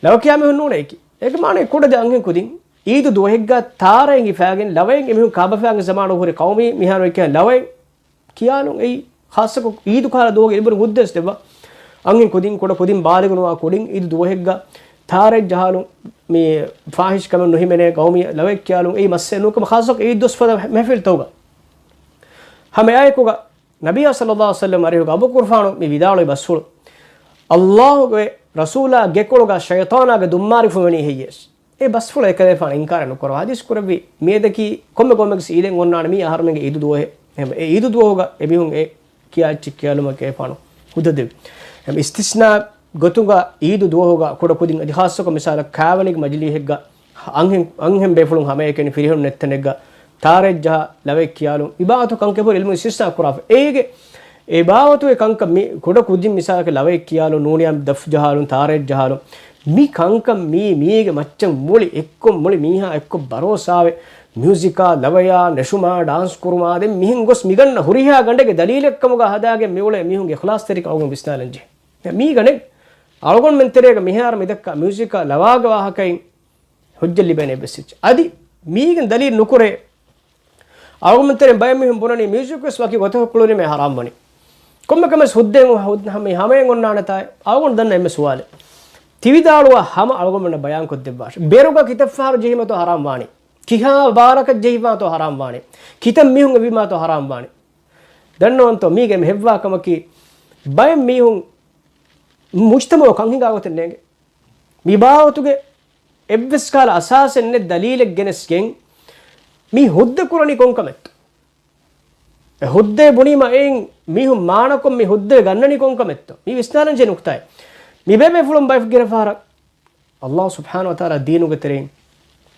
ލަވަ ކިޔާ މީހުން ނޫނޭކި. އޭގެ މާނައީ ކުޑަ ދެ އަންހެން ކުދިން ޢީދު ދުވަހެއްގަ ތާރައިން ހިފާގެން ލަވައިން އެމީހުން ކާބަފާގެން ޒަމާނު ހުރި ޤައުމީ މިހާރު އެކި ލަވައިން ކިޔާލުން އެއީ ޚާއްޞަކޮށް ޢީދު ކަހަލަ ދުވަހުގެ އެނބުރި ހުއްދަވެސް ދެއްވާ. އަންހެން ކުދިން ކުޑަ ކުދިން ބާލިޣު ނުވާ ކުދިން ޢީދު ދުވަހެއްގަ ތާރައެއް ޖަހާލުން މި ފާޙިޝް ކަމެއް ނުހިމެނޭ ޤައުމީ ލަވައެއް ކިޔާލުން އެއީ މައްސަލައެއް ނޫން ކަމަށް ޚާއްޞަކޮށް ޢީދު ދުވަސް ފަދަ މެހެފިލްތަކުގަ. ހަމައެއާއެކުގަ ނަބިއްޔާ ޞައްލައްލާހު ޢަލައިހި ވަސައްލަމް އަރިހުގަ އަބޫބަކުރުފާނު މި ވިދާޅުވި ބަސްފުޅު، ﷲ ގެ ރަސޫލާ ގެކޮޅުގަ ޝައިޠާނާގެ ދުންމާރި ފުމެނީ ހެއްޔޭސް؟ އެ ބަސްފުޅަށް އެކަލޭފާނު އިންކާރެއް ނުކުރަވާ ޙަދީޘް ކުރެއްވި މިއަދަކީ ކޮންމެ ގައުމެއްގެ ސީދެން އޮންނާނެ މީ އަހަރުމެންގެ ޢީދު ދުވަހެއް. އެ ޢީދު ދުވަހުގަ އެމީހުން އެ ކިޔާ އެއްޗެއް ކިޔާލުމަށް އެކަލޭފާނު ހުއްދަ ދެއްވި. އެ އިސްތިސްނާ ގޮތުގަ ޢީދު ދުވަހުގަ ކުޑަ ކުދިން އަދި ޚާއްޞަކޮށް މިސާލަށް ކާވެނިގެ މަޖިލީހެއްގަ އަންހެން، އަންހެން ބޭފުޅުން ހަމައެކަނި ފިރިހެނުން ނެތްތަނެއްގަ ތާރައެއް ޖަހާ ލަވައެއް ކިޔާލުން އިބާތު ކަންކަން އެބަހުރި ޢިލްމު އިސްތިސްނާ ކުރާފަ. އޭގެ އެ ބާވަތުގެ ކަންކަން މި ކުޑަ ކުދިން މިސާލަކަށް ލަވައެއް ކިޔާލުން، ނޫނިޔާ ދަފް ޖަހާލުން، ތާރައެއް ޖަހާލުން، މި ކަންކަން މީ މީގެ މައްޗަށް މުޅި އެއްކޮށް މުޅި މީހާ އެއްކޮށް ބަރޯސާވެ، މިއުޒިކާ، ލަވަޔާ، ނެށުމާ، ޑާންސް ކުރުމާ، ދެން މިހެން ގޮސް މިގަންނަ ހުރިހާ ގަނޑެއްގެ ދަލީލެއްކަމުގަ ހަދާގެން މިއުޅޭ މީހުންގެ އިޚްލާޞްތެރިކަން އަޅުގަނޑު ވިސްނާލަންޖެހޭ. މީގަނެ އަޅުގަނޑުމެން ތެރޭގަ މިހާރު މިދައްކާ މިއުޒިކާ، ލަވާގެ ވާހަކައިން ހުއްޖަ ލިބޭނެ އެއްވެސް އެއްޗެއް. އަދި މީގެން ދަލީލް ނުކުރޭ. އަޅުގަނޑުމެން ތެރެއިން ބައެއް މީހުން ބުނަނީ މިއުޒިކް ވެސް ވަކި ގޮތަކަށް ކުޅުނީމޭ ހަރާމް ވަނީ. ކޮންމެ ކަމެއް ހުއްދައިން ހު-، ހަމަ ހަމައިން އޮންނާނެތާ؟ އަޅުގަނޑު ދަންނަ އެންމެ ސުވާލެއް. ތި ވިދާޅުވާ ހަމަ އަޅުގަނޑުމެންނަށް ބަޔާންކޮށްދެއްވާށެ. ބޭރުގަ ކިތައް ފަހަރު ޖެހީމަތޯ ހަރާމް ވާނީ؟ ކިހާ ބާރަކަށް ޖެހިފާތޯ ހަރާމް ވާނީ؟ ކިތައް މީހުން އެބީމާތޯ ހަރާމް ވާނީ؟ ދަންނަވަންތޯ މީގެ އެންމެ ހެއްވާ ކަމަކީ، ބައެއް މީހުން މުޖްތަމަޢު ކަން ހިނގާ ގޮތެއް ނޭނގެ. މި ބާވަތުގެ އެއްވެސް ކަހަލަ އަސާސެއް ނެތް ދަލީލެއް ގެނެސްގެން މި ހުއްދަ ކުރަނީ ކޮން ކަމެއްތޯ؟ އެ ހުއްދައެއް ބުނީމަ އެއިން މީހުން މާނަކޮށް މި ހުއްދައެއް ގަންނަނީ ކޮން ކަމެއްތޯ؟ މި ވިސްނާލަންޖެހޭ ނުކުތާއެއް. މި ބޭބޭފުޅުން ބައެއް ގިނަ ފަހަރަށް ﷲ ސުބްޙާނަހޫ ވަތަޢާލާ ދީނުގެ ތެރެއިން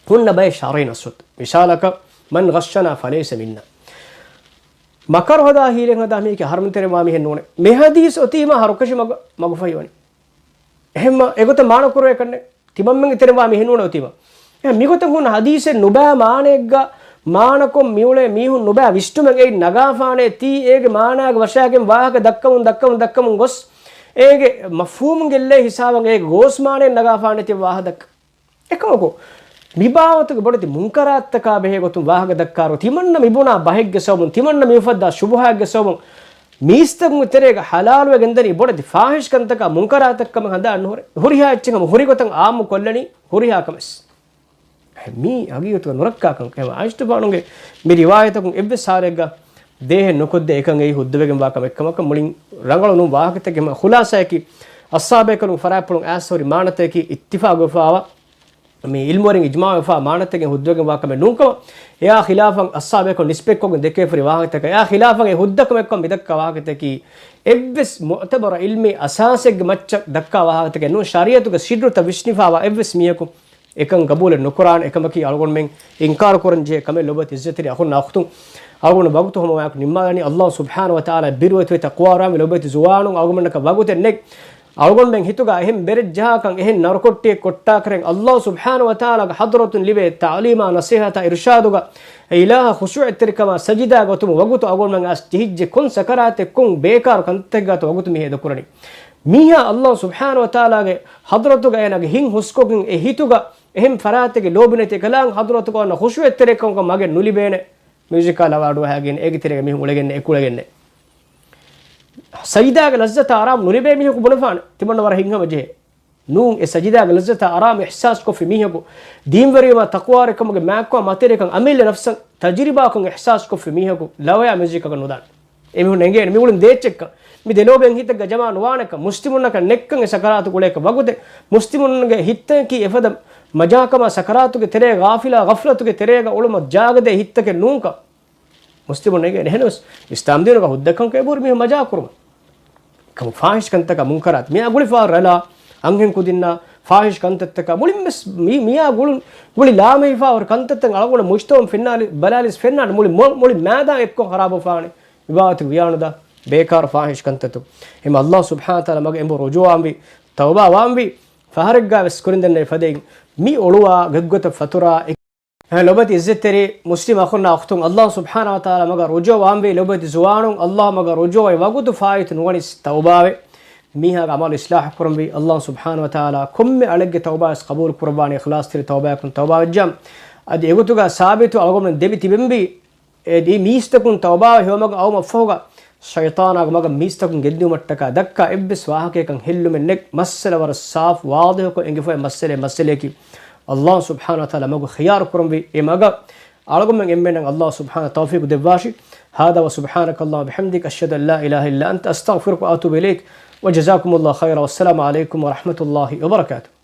ހުންނަ ބައެއް ޝަރުޢީ ނައްޞުތައް. މިސާލަކަށް، "من غشنا فليس منا." މަކަރު ހަދާ ހީލަތް ހަދާ މީހަކީ އަހަރުމެން ތެރެއިން ވާ މީހެއް ނޫނޭ. މެ ޙަދީޘް އޮތީމާ ހަރުކަށި މަގު، މަގުފަހިވަނީ. އެހެންމަ އެގޮތަށް މާނަ ކުރެވޭކަށްނެއް. ތިމަންމެންގެ ތެރެއިން ވާ މީހެއް ނޫނޭ އޮތީމަ. އެ މިގޮތަށް ހުންނަ ޙަދީޘެއް ނުބައި މާނައެއްގަ މާނަކޮށް މިއުޅޭ މީހުން ނުބައި ވިސްނުމެއް އެއިން ނަގާފާނެ، ތީ އޭގެ މާނާގެ ވަށާގެން ވާހަކަ ދައްކަމުން ދައްކަމުން ދައްކަމުން ގޮސް، އޭގެ މަފްހޫމުން ގެއްލޭ ހިސާބަށް އޭގެ ގޯސް މާނައެއް ނަގާފާނެ ތި ވާހަކަ ދައްކަ. އެކަމަކު، މިބާވަތުގެ ބޮޑެތި މުންކަރާތްތަކާ ބެހޭ ގޮތުން ވާހަކަ ދައްކާއިރު، ތިމަންނަ މިބުނާ ބަހެއްގެ ސަބަބުން، ތިމަންނަ މިއުފައްދާ ޝުބުހާއެއްގެ ސަބަބުން، މީސްތަކުންގެ ތެރޭގަ ޙަލާލުވެގެންދަނީ ބޮޑެތި ފާޙިޝް ކަންތަކާ މުންކަރާތްތަކަށް ކަމަށް ހަނދާން ނުހުރޭ. ހުރިހާ އެއްޗެއް ހަމަ ހުރި ގޮތަށް ޢާއްމު ކޮށްލަނީ ހުރިހާ ކަމެއް. މީ ހަގީގަތުގަ ނުރައްކާ ކަން. އެހެން ޢާއިޝަތުފާނުގެ މި ރިވާޔަތަކުން އެއްވެސް ޙާލެއްގަ ދޭހެއް ނުކޮށްދޭ އެކަން އެއީ ހުއްދަވެގެން ވާ ކަމެއް ކަމަކަށް މުޅިން ރަނގަޅު ނޫން ވާހަކަތަކެއް. ހުލާސާއަކީ، އައްޞާބޭކަލުން ފަރާތްޕުޅުން އައިސް ހުރި މާނަތަކަކީ އިއްތިފާގުވެފާވާ މި ޢިލްމުވެރިން އިޖްމާޢުވެފާ މާނަތަކެއް ހުއްދަވެގެން ވާ ކަމެއް ނޫންކަމަށް. އެއާ ޚިލާފަށް އައްޞާބޭކަލުން ނިސްބަތްކޮށްގެން ދެކޭފަ ހުރި ވާހަކަތަކަށް، އެއާ ޚިލާފަށް އެ ހުއްދަ ކަމެއްކަމަށް މިދައްކާ ވާހަކަތަކީ އެއްވެސް މުޢުތަބަރު ޢިލްމީ އަސާސެއްގެ މައްޗަށް ދައްކާ ވާހަކަތަކެއް ނޫން. ޝަރީޢަތުގެ ސިއްރުތައް ވިސްނިފާވާ އެއްވެސް މީހަކު އެކަން ގަބޫލެއް ނުކުރާނެ. އެކަމަކީ އަޅުގަނޑުމެން އިންކާރު ކުރަން ޖެހޭ ކަމެއް. ލޮބުވެތި ޢިއްޒަތްތެރި އަޚުންނާ އުޚްތުން، އަޅުގަނޑު ވަގުތު ހަމަވާކު ނިންމާލަނީ. ﷲ ސުބްޙާނަހޫ ވަތަޢާލާ ބިރުވެތިވެ ތަޤްވާވާންވެ. ލޮބުވެތި ޒުވާނުން، އަޅުގަނޑަކަށް ވަގުތެއް ނެތް. އަޅުގަނޑުމެން ހިތުގަ އެހެން ބެރެއްޖަހާކަން، އެހެން ނަރުކޮއްޓިއެއް ކޮށްޓާކަށް ﷲ ސުބްޙާނަހޫ ވަތަޢާލާގެ ޙަޟްރަތުން ލިބޭ ތަޢުލީމާ ނަޞޭޙަތާ އިރުޝާދުގަ އެ އިލާހަށް ޚުޝޫޢަތްތެރިކަމާ ސަޖިދާގަ އޮތުމުގެ ވަގުތު އަޅުގަނޑުމެން އައިސް ޖެހިއްޖެ ކޮން ސަކަރާތެއް ކޮން ބޭކާރު ކަންތައްތަކެއްގަތޯ ވަގުތު މި ހޭދަކުރަނީ. މީހާ ﷲ ސުބްޙާނަހޫ ވަތަޢާލާގެ ޙަޟްރަތުގަ އޭނާގެ ހިތް ހުސްކޮށްގެން އެ ހިތުގަ އެހެން ފަރާތެއްގެ ލޯބި ނެތި އެކަލާނގެ ޙަޟްރަތުގަ އޮންނަ ޚުޝޫޢަތްތެރިކަމަކަށް މަގެއް ނުލިބޭނެ. މިއުޒިކާ ލަވާ ޑުވަހައިގެން އޭގެ ތެރޭގަ މީހުން އުޅެގެންނެއް އެކުޅެގެންނެއް. ސަޖިދާގެ ލައްޒަތާ އަރާމު ނުލިބޭ މީހަކު ބުނެފާނެ ތިމަންނަ ވަރަށް ހިތްހަމަޖެހޭ. ނޫން، އެ ސަޖިދާގެ ލައްޒަތާ އަރާމު އިޙްސާސްކޮށްފި މީހަކު، ދީންވެރިވުމާ ތަޤްވާވެރިކަމުގެ މާތްކަމާ މަތިވެރިކަން އަމިއްލަ ނަފްސަށް ތަޖުރިބާކޮށް އިޙްސާސްކޮށްފި މީހަކު ލަވަޔާ މިއުޒިކަކަށް ނުދާނެ. އެމީހުން އެނގޭނެ މި މުޅިން ދޭއްޗެއްކަން. މި ދެލޯބިވެތި ހިތެއްގަ ޖަމާ ނުވާނެކަން، މުސްލިމުންނަކަށް ނެއްކަން އެ ސަކަރާތު އުޅޭކަށް ވަގުތެއް، މުސްލިމުންގެ ހިތަކީ އެފަދަ މަޖާކަމާ ސަކަރާތުގެ ތެރޭ ޣާފިލާ ޣަފްލަތުގެ ތެރޭގަ އުޅުމަށް ޖާގަދޭ ހިތަކެއް ނޫންކަން. މުސްލިމުން އެނގޭނެ. އެހެނަސް އިސްލާމްދީނުގަ ހުއްދަކަން އެބަހުރި މީހުން މަޖާކުރުމަށް. ކަމު ފާޙިޝް ކަންތަކާ މުންކަރާތް. މިއާ ގުޅިފާ ރަލާ، އަންހެން ކުދިންނާ ފާޙިޝް ކަންތައްތަކާ މުޅިންވެސް މި، މިއާ ގުޅުން، ގުޅި ލާމެހިފާ ހުރި ކަންތައްތައް އަޅުގަނޑު މުޖްތަމަޢުން ފެންނާލި، ބަލާލިސް ފެންނާނެ މުޅި މު، މުޅި މައިދާން އެއްކޮށް ޚަރާބުވެފާނެ. މިބާވަތުގެ ވިޔާނުދާ ބޭކާރު ފާޙިޝް ކަންތައްތައް. އެހެން ﷲ ސުބްޙާނަހޫ ވަތަޢާލާ މަގަށް އެނބުރި ރުޖޫޢަވާންވީ، ތައުބާވާންވީ، ފަހަރެއްގަވެސް ކުރިން ދެންނެވި ފަދައިން މި އޮޅުވާ ގޮތްގޮތަށް ފަތުރާ އެ، އެ ލޮބުވެތި ޢިއްޒަތްތެރި މުސްލިމް އަޚުންނާ އުޚްތުން، ﷲ ސުބްޙާނަހޫ ވަތަޢާލާ މަގަށް ރުޖޫޢަވާންވީ. ލޮބުވެތި ޒުވާނުން، ﷲ މަގަށް ރުޖޫޢަވި ވަގުތު ފާއިތު ނުވަނީސް ތައުބާވެ، މީހާގެ ޢަމަލު އިޞްލާޙު ކުރަންވީ. ﷲ ސުބްޙާނަހޫ ވަތަޢާލާ ކޮންމެ އަޅެއްގެ ތައުބާވެސް ޤަބޫލު ކުރައްވާނެ، އިޚްލާޞްތެރި ތައުބާއަކުން ތައުބާވެއްޖާ. އަދި އެގޮތުގަ ސާބިތު އަޅުގަނޑުމެން ދެމި ތިބެންވީ، އެ ދި މީސްތަކުން ތައުބާވެ ހެޔޮމަގަށް އައުމަށްފަހުގަ، ޝައިޠާނާގެ މަގަށް މީސްތަކުން ގެއްލިވުމަށްޓަކާ ދައްކާ އެއްވެސް ވާހަކަޔަކަށް ހެއްލުމެއް ނެތް. މައްސަލަ ވަރަށް ސާފު ވާޟިޙުކޮށް އެނގިފައި މައްސަލައެއް، މައްސަލަޔަކީ، ﷲ ސުބްޙާނަހޫ ވަތަޢާލާ މަގު ޚިޔާރު ކުރަންވީ. އެ މަގަށް އަޅުގަނޑުމެން އެންމެންނަށް ﷲ ސުބްޙާނަހޫ ތައުފީޤު ދެއްވާށި. هذا وسبحانك اللهم وبحمدك، أشهد أن لا إله إلا أنت، أستغفرك وأتوب إليك، وجزاكم الله خيرا، والسلام عليكم ورحمة الله وبركاته.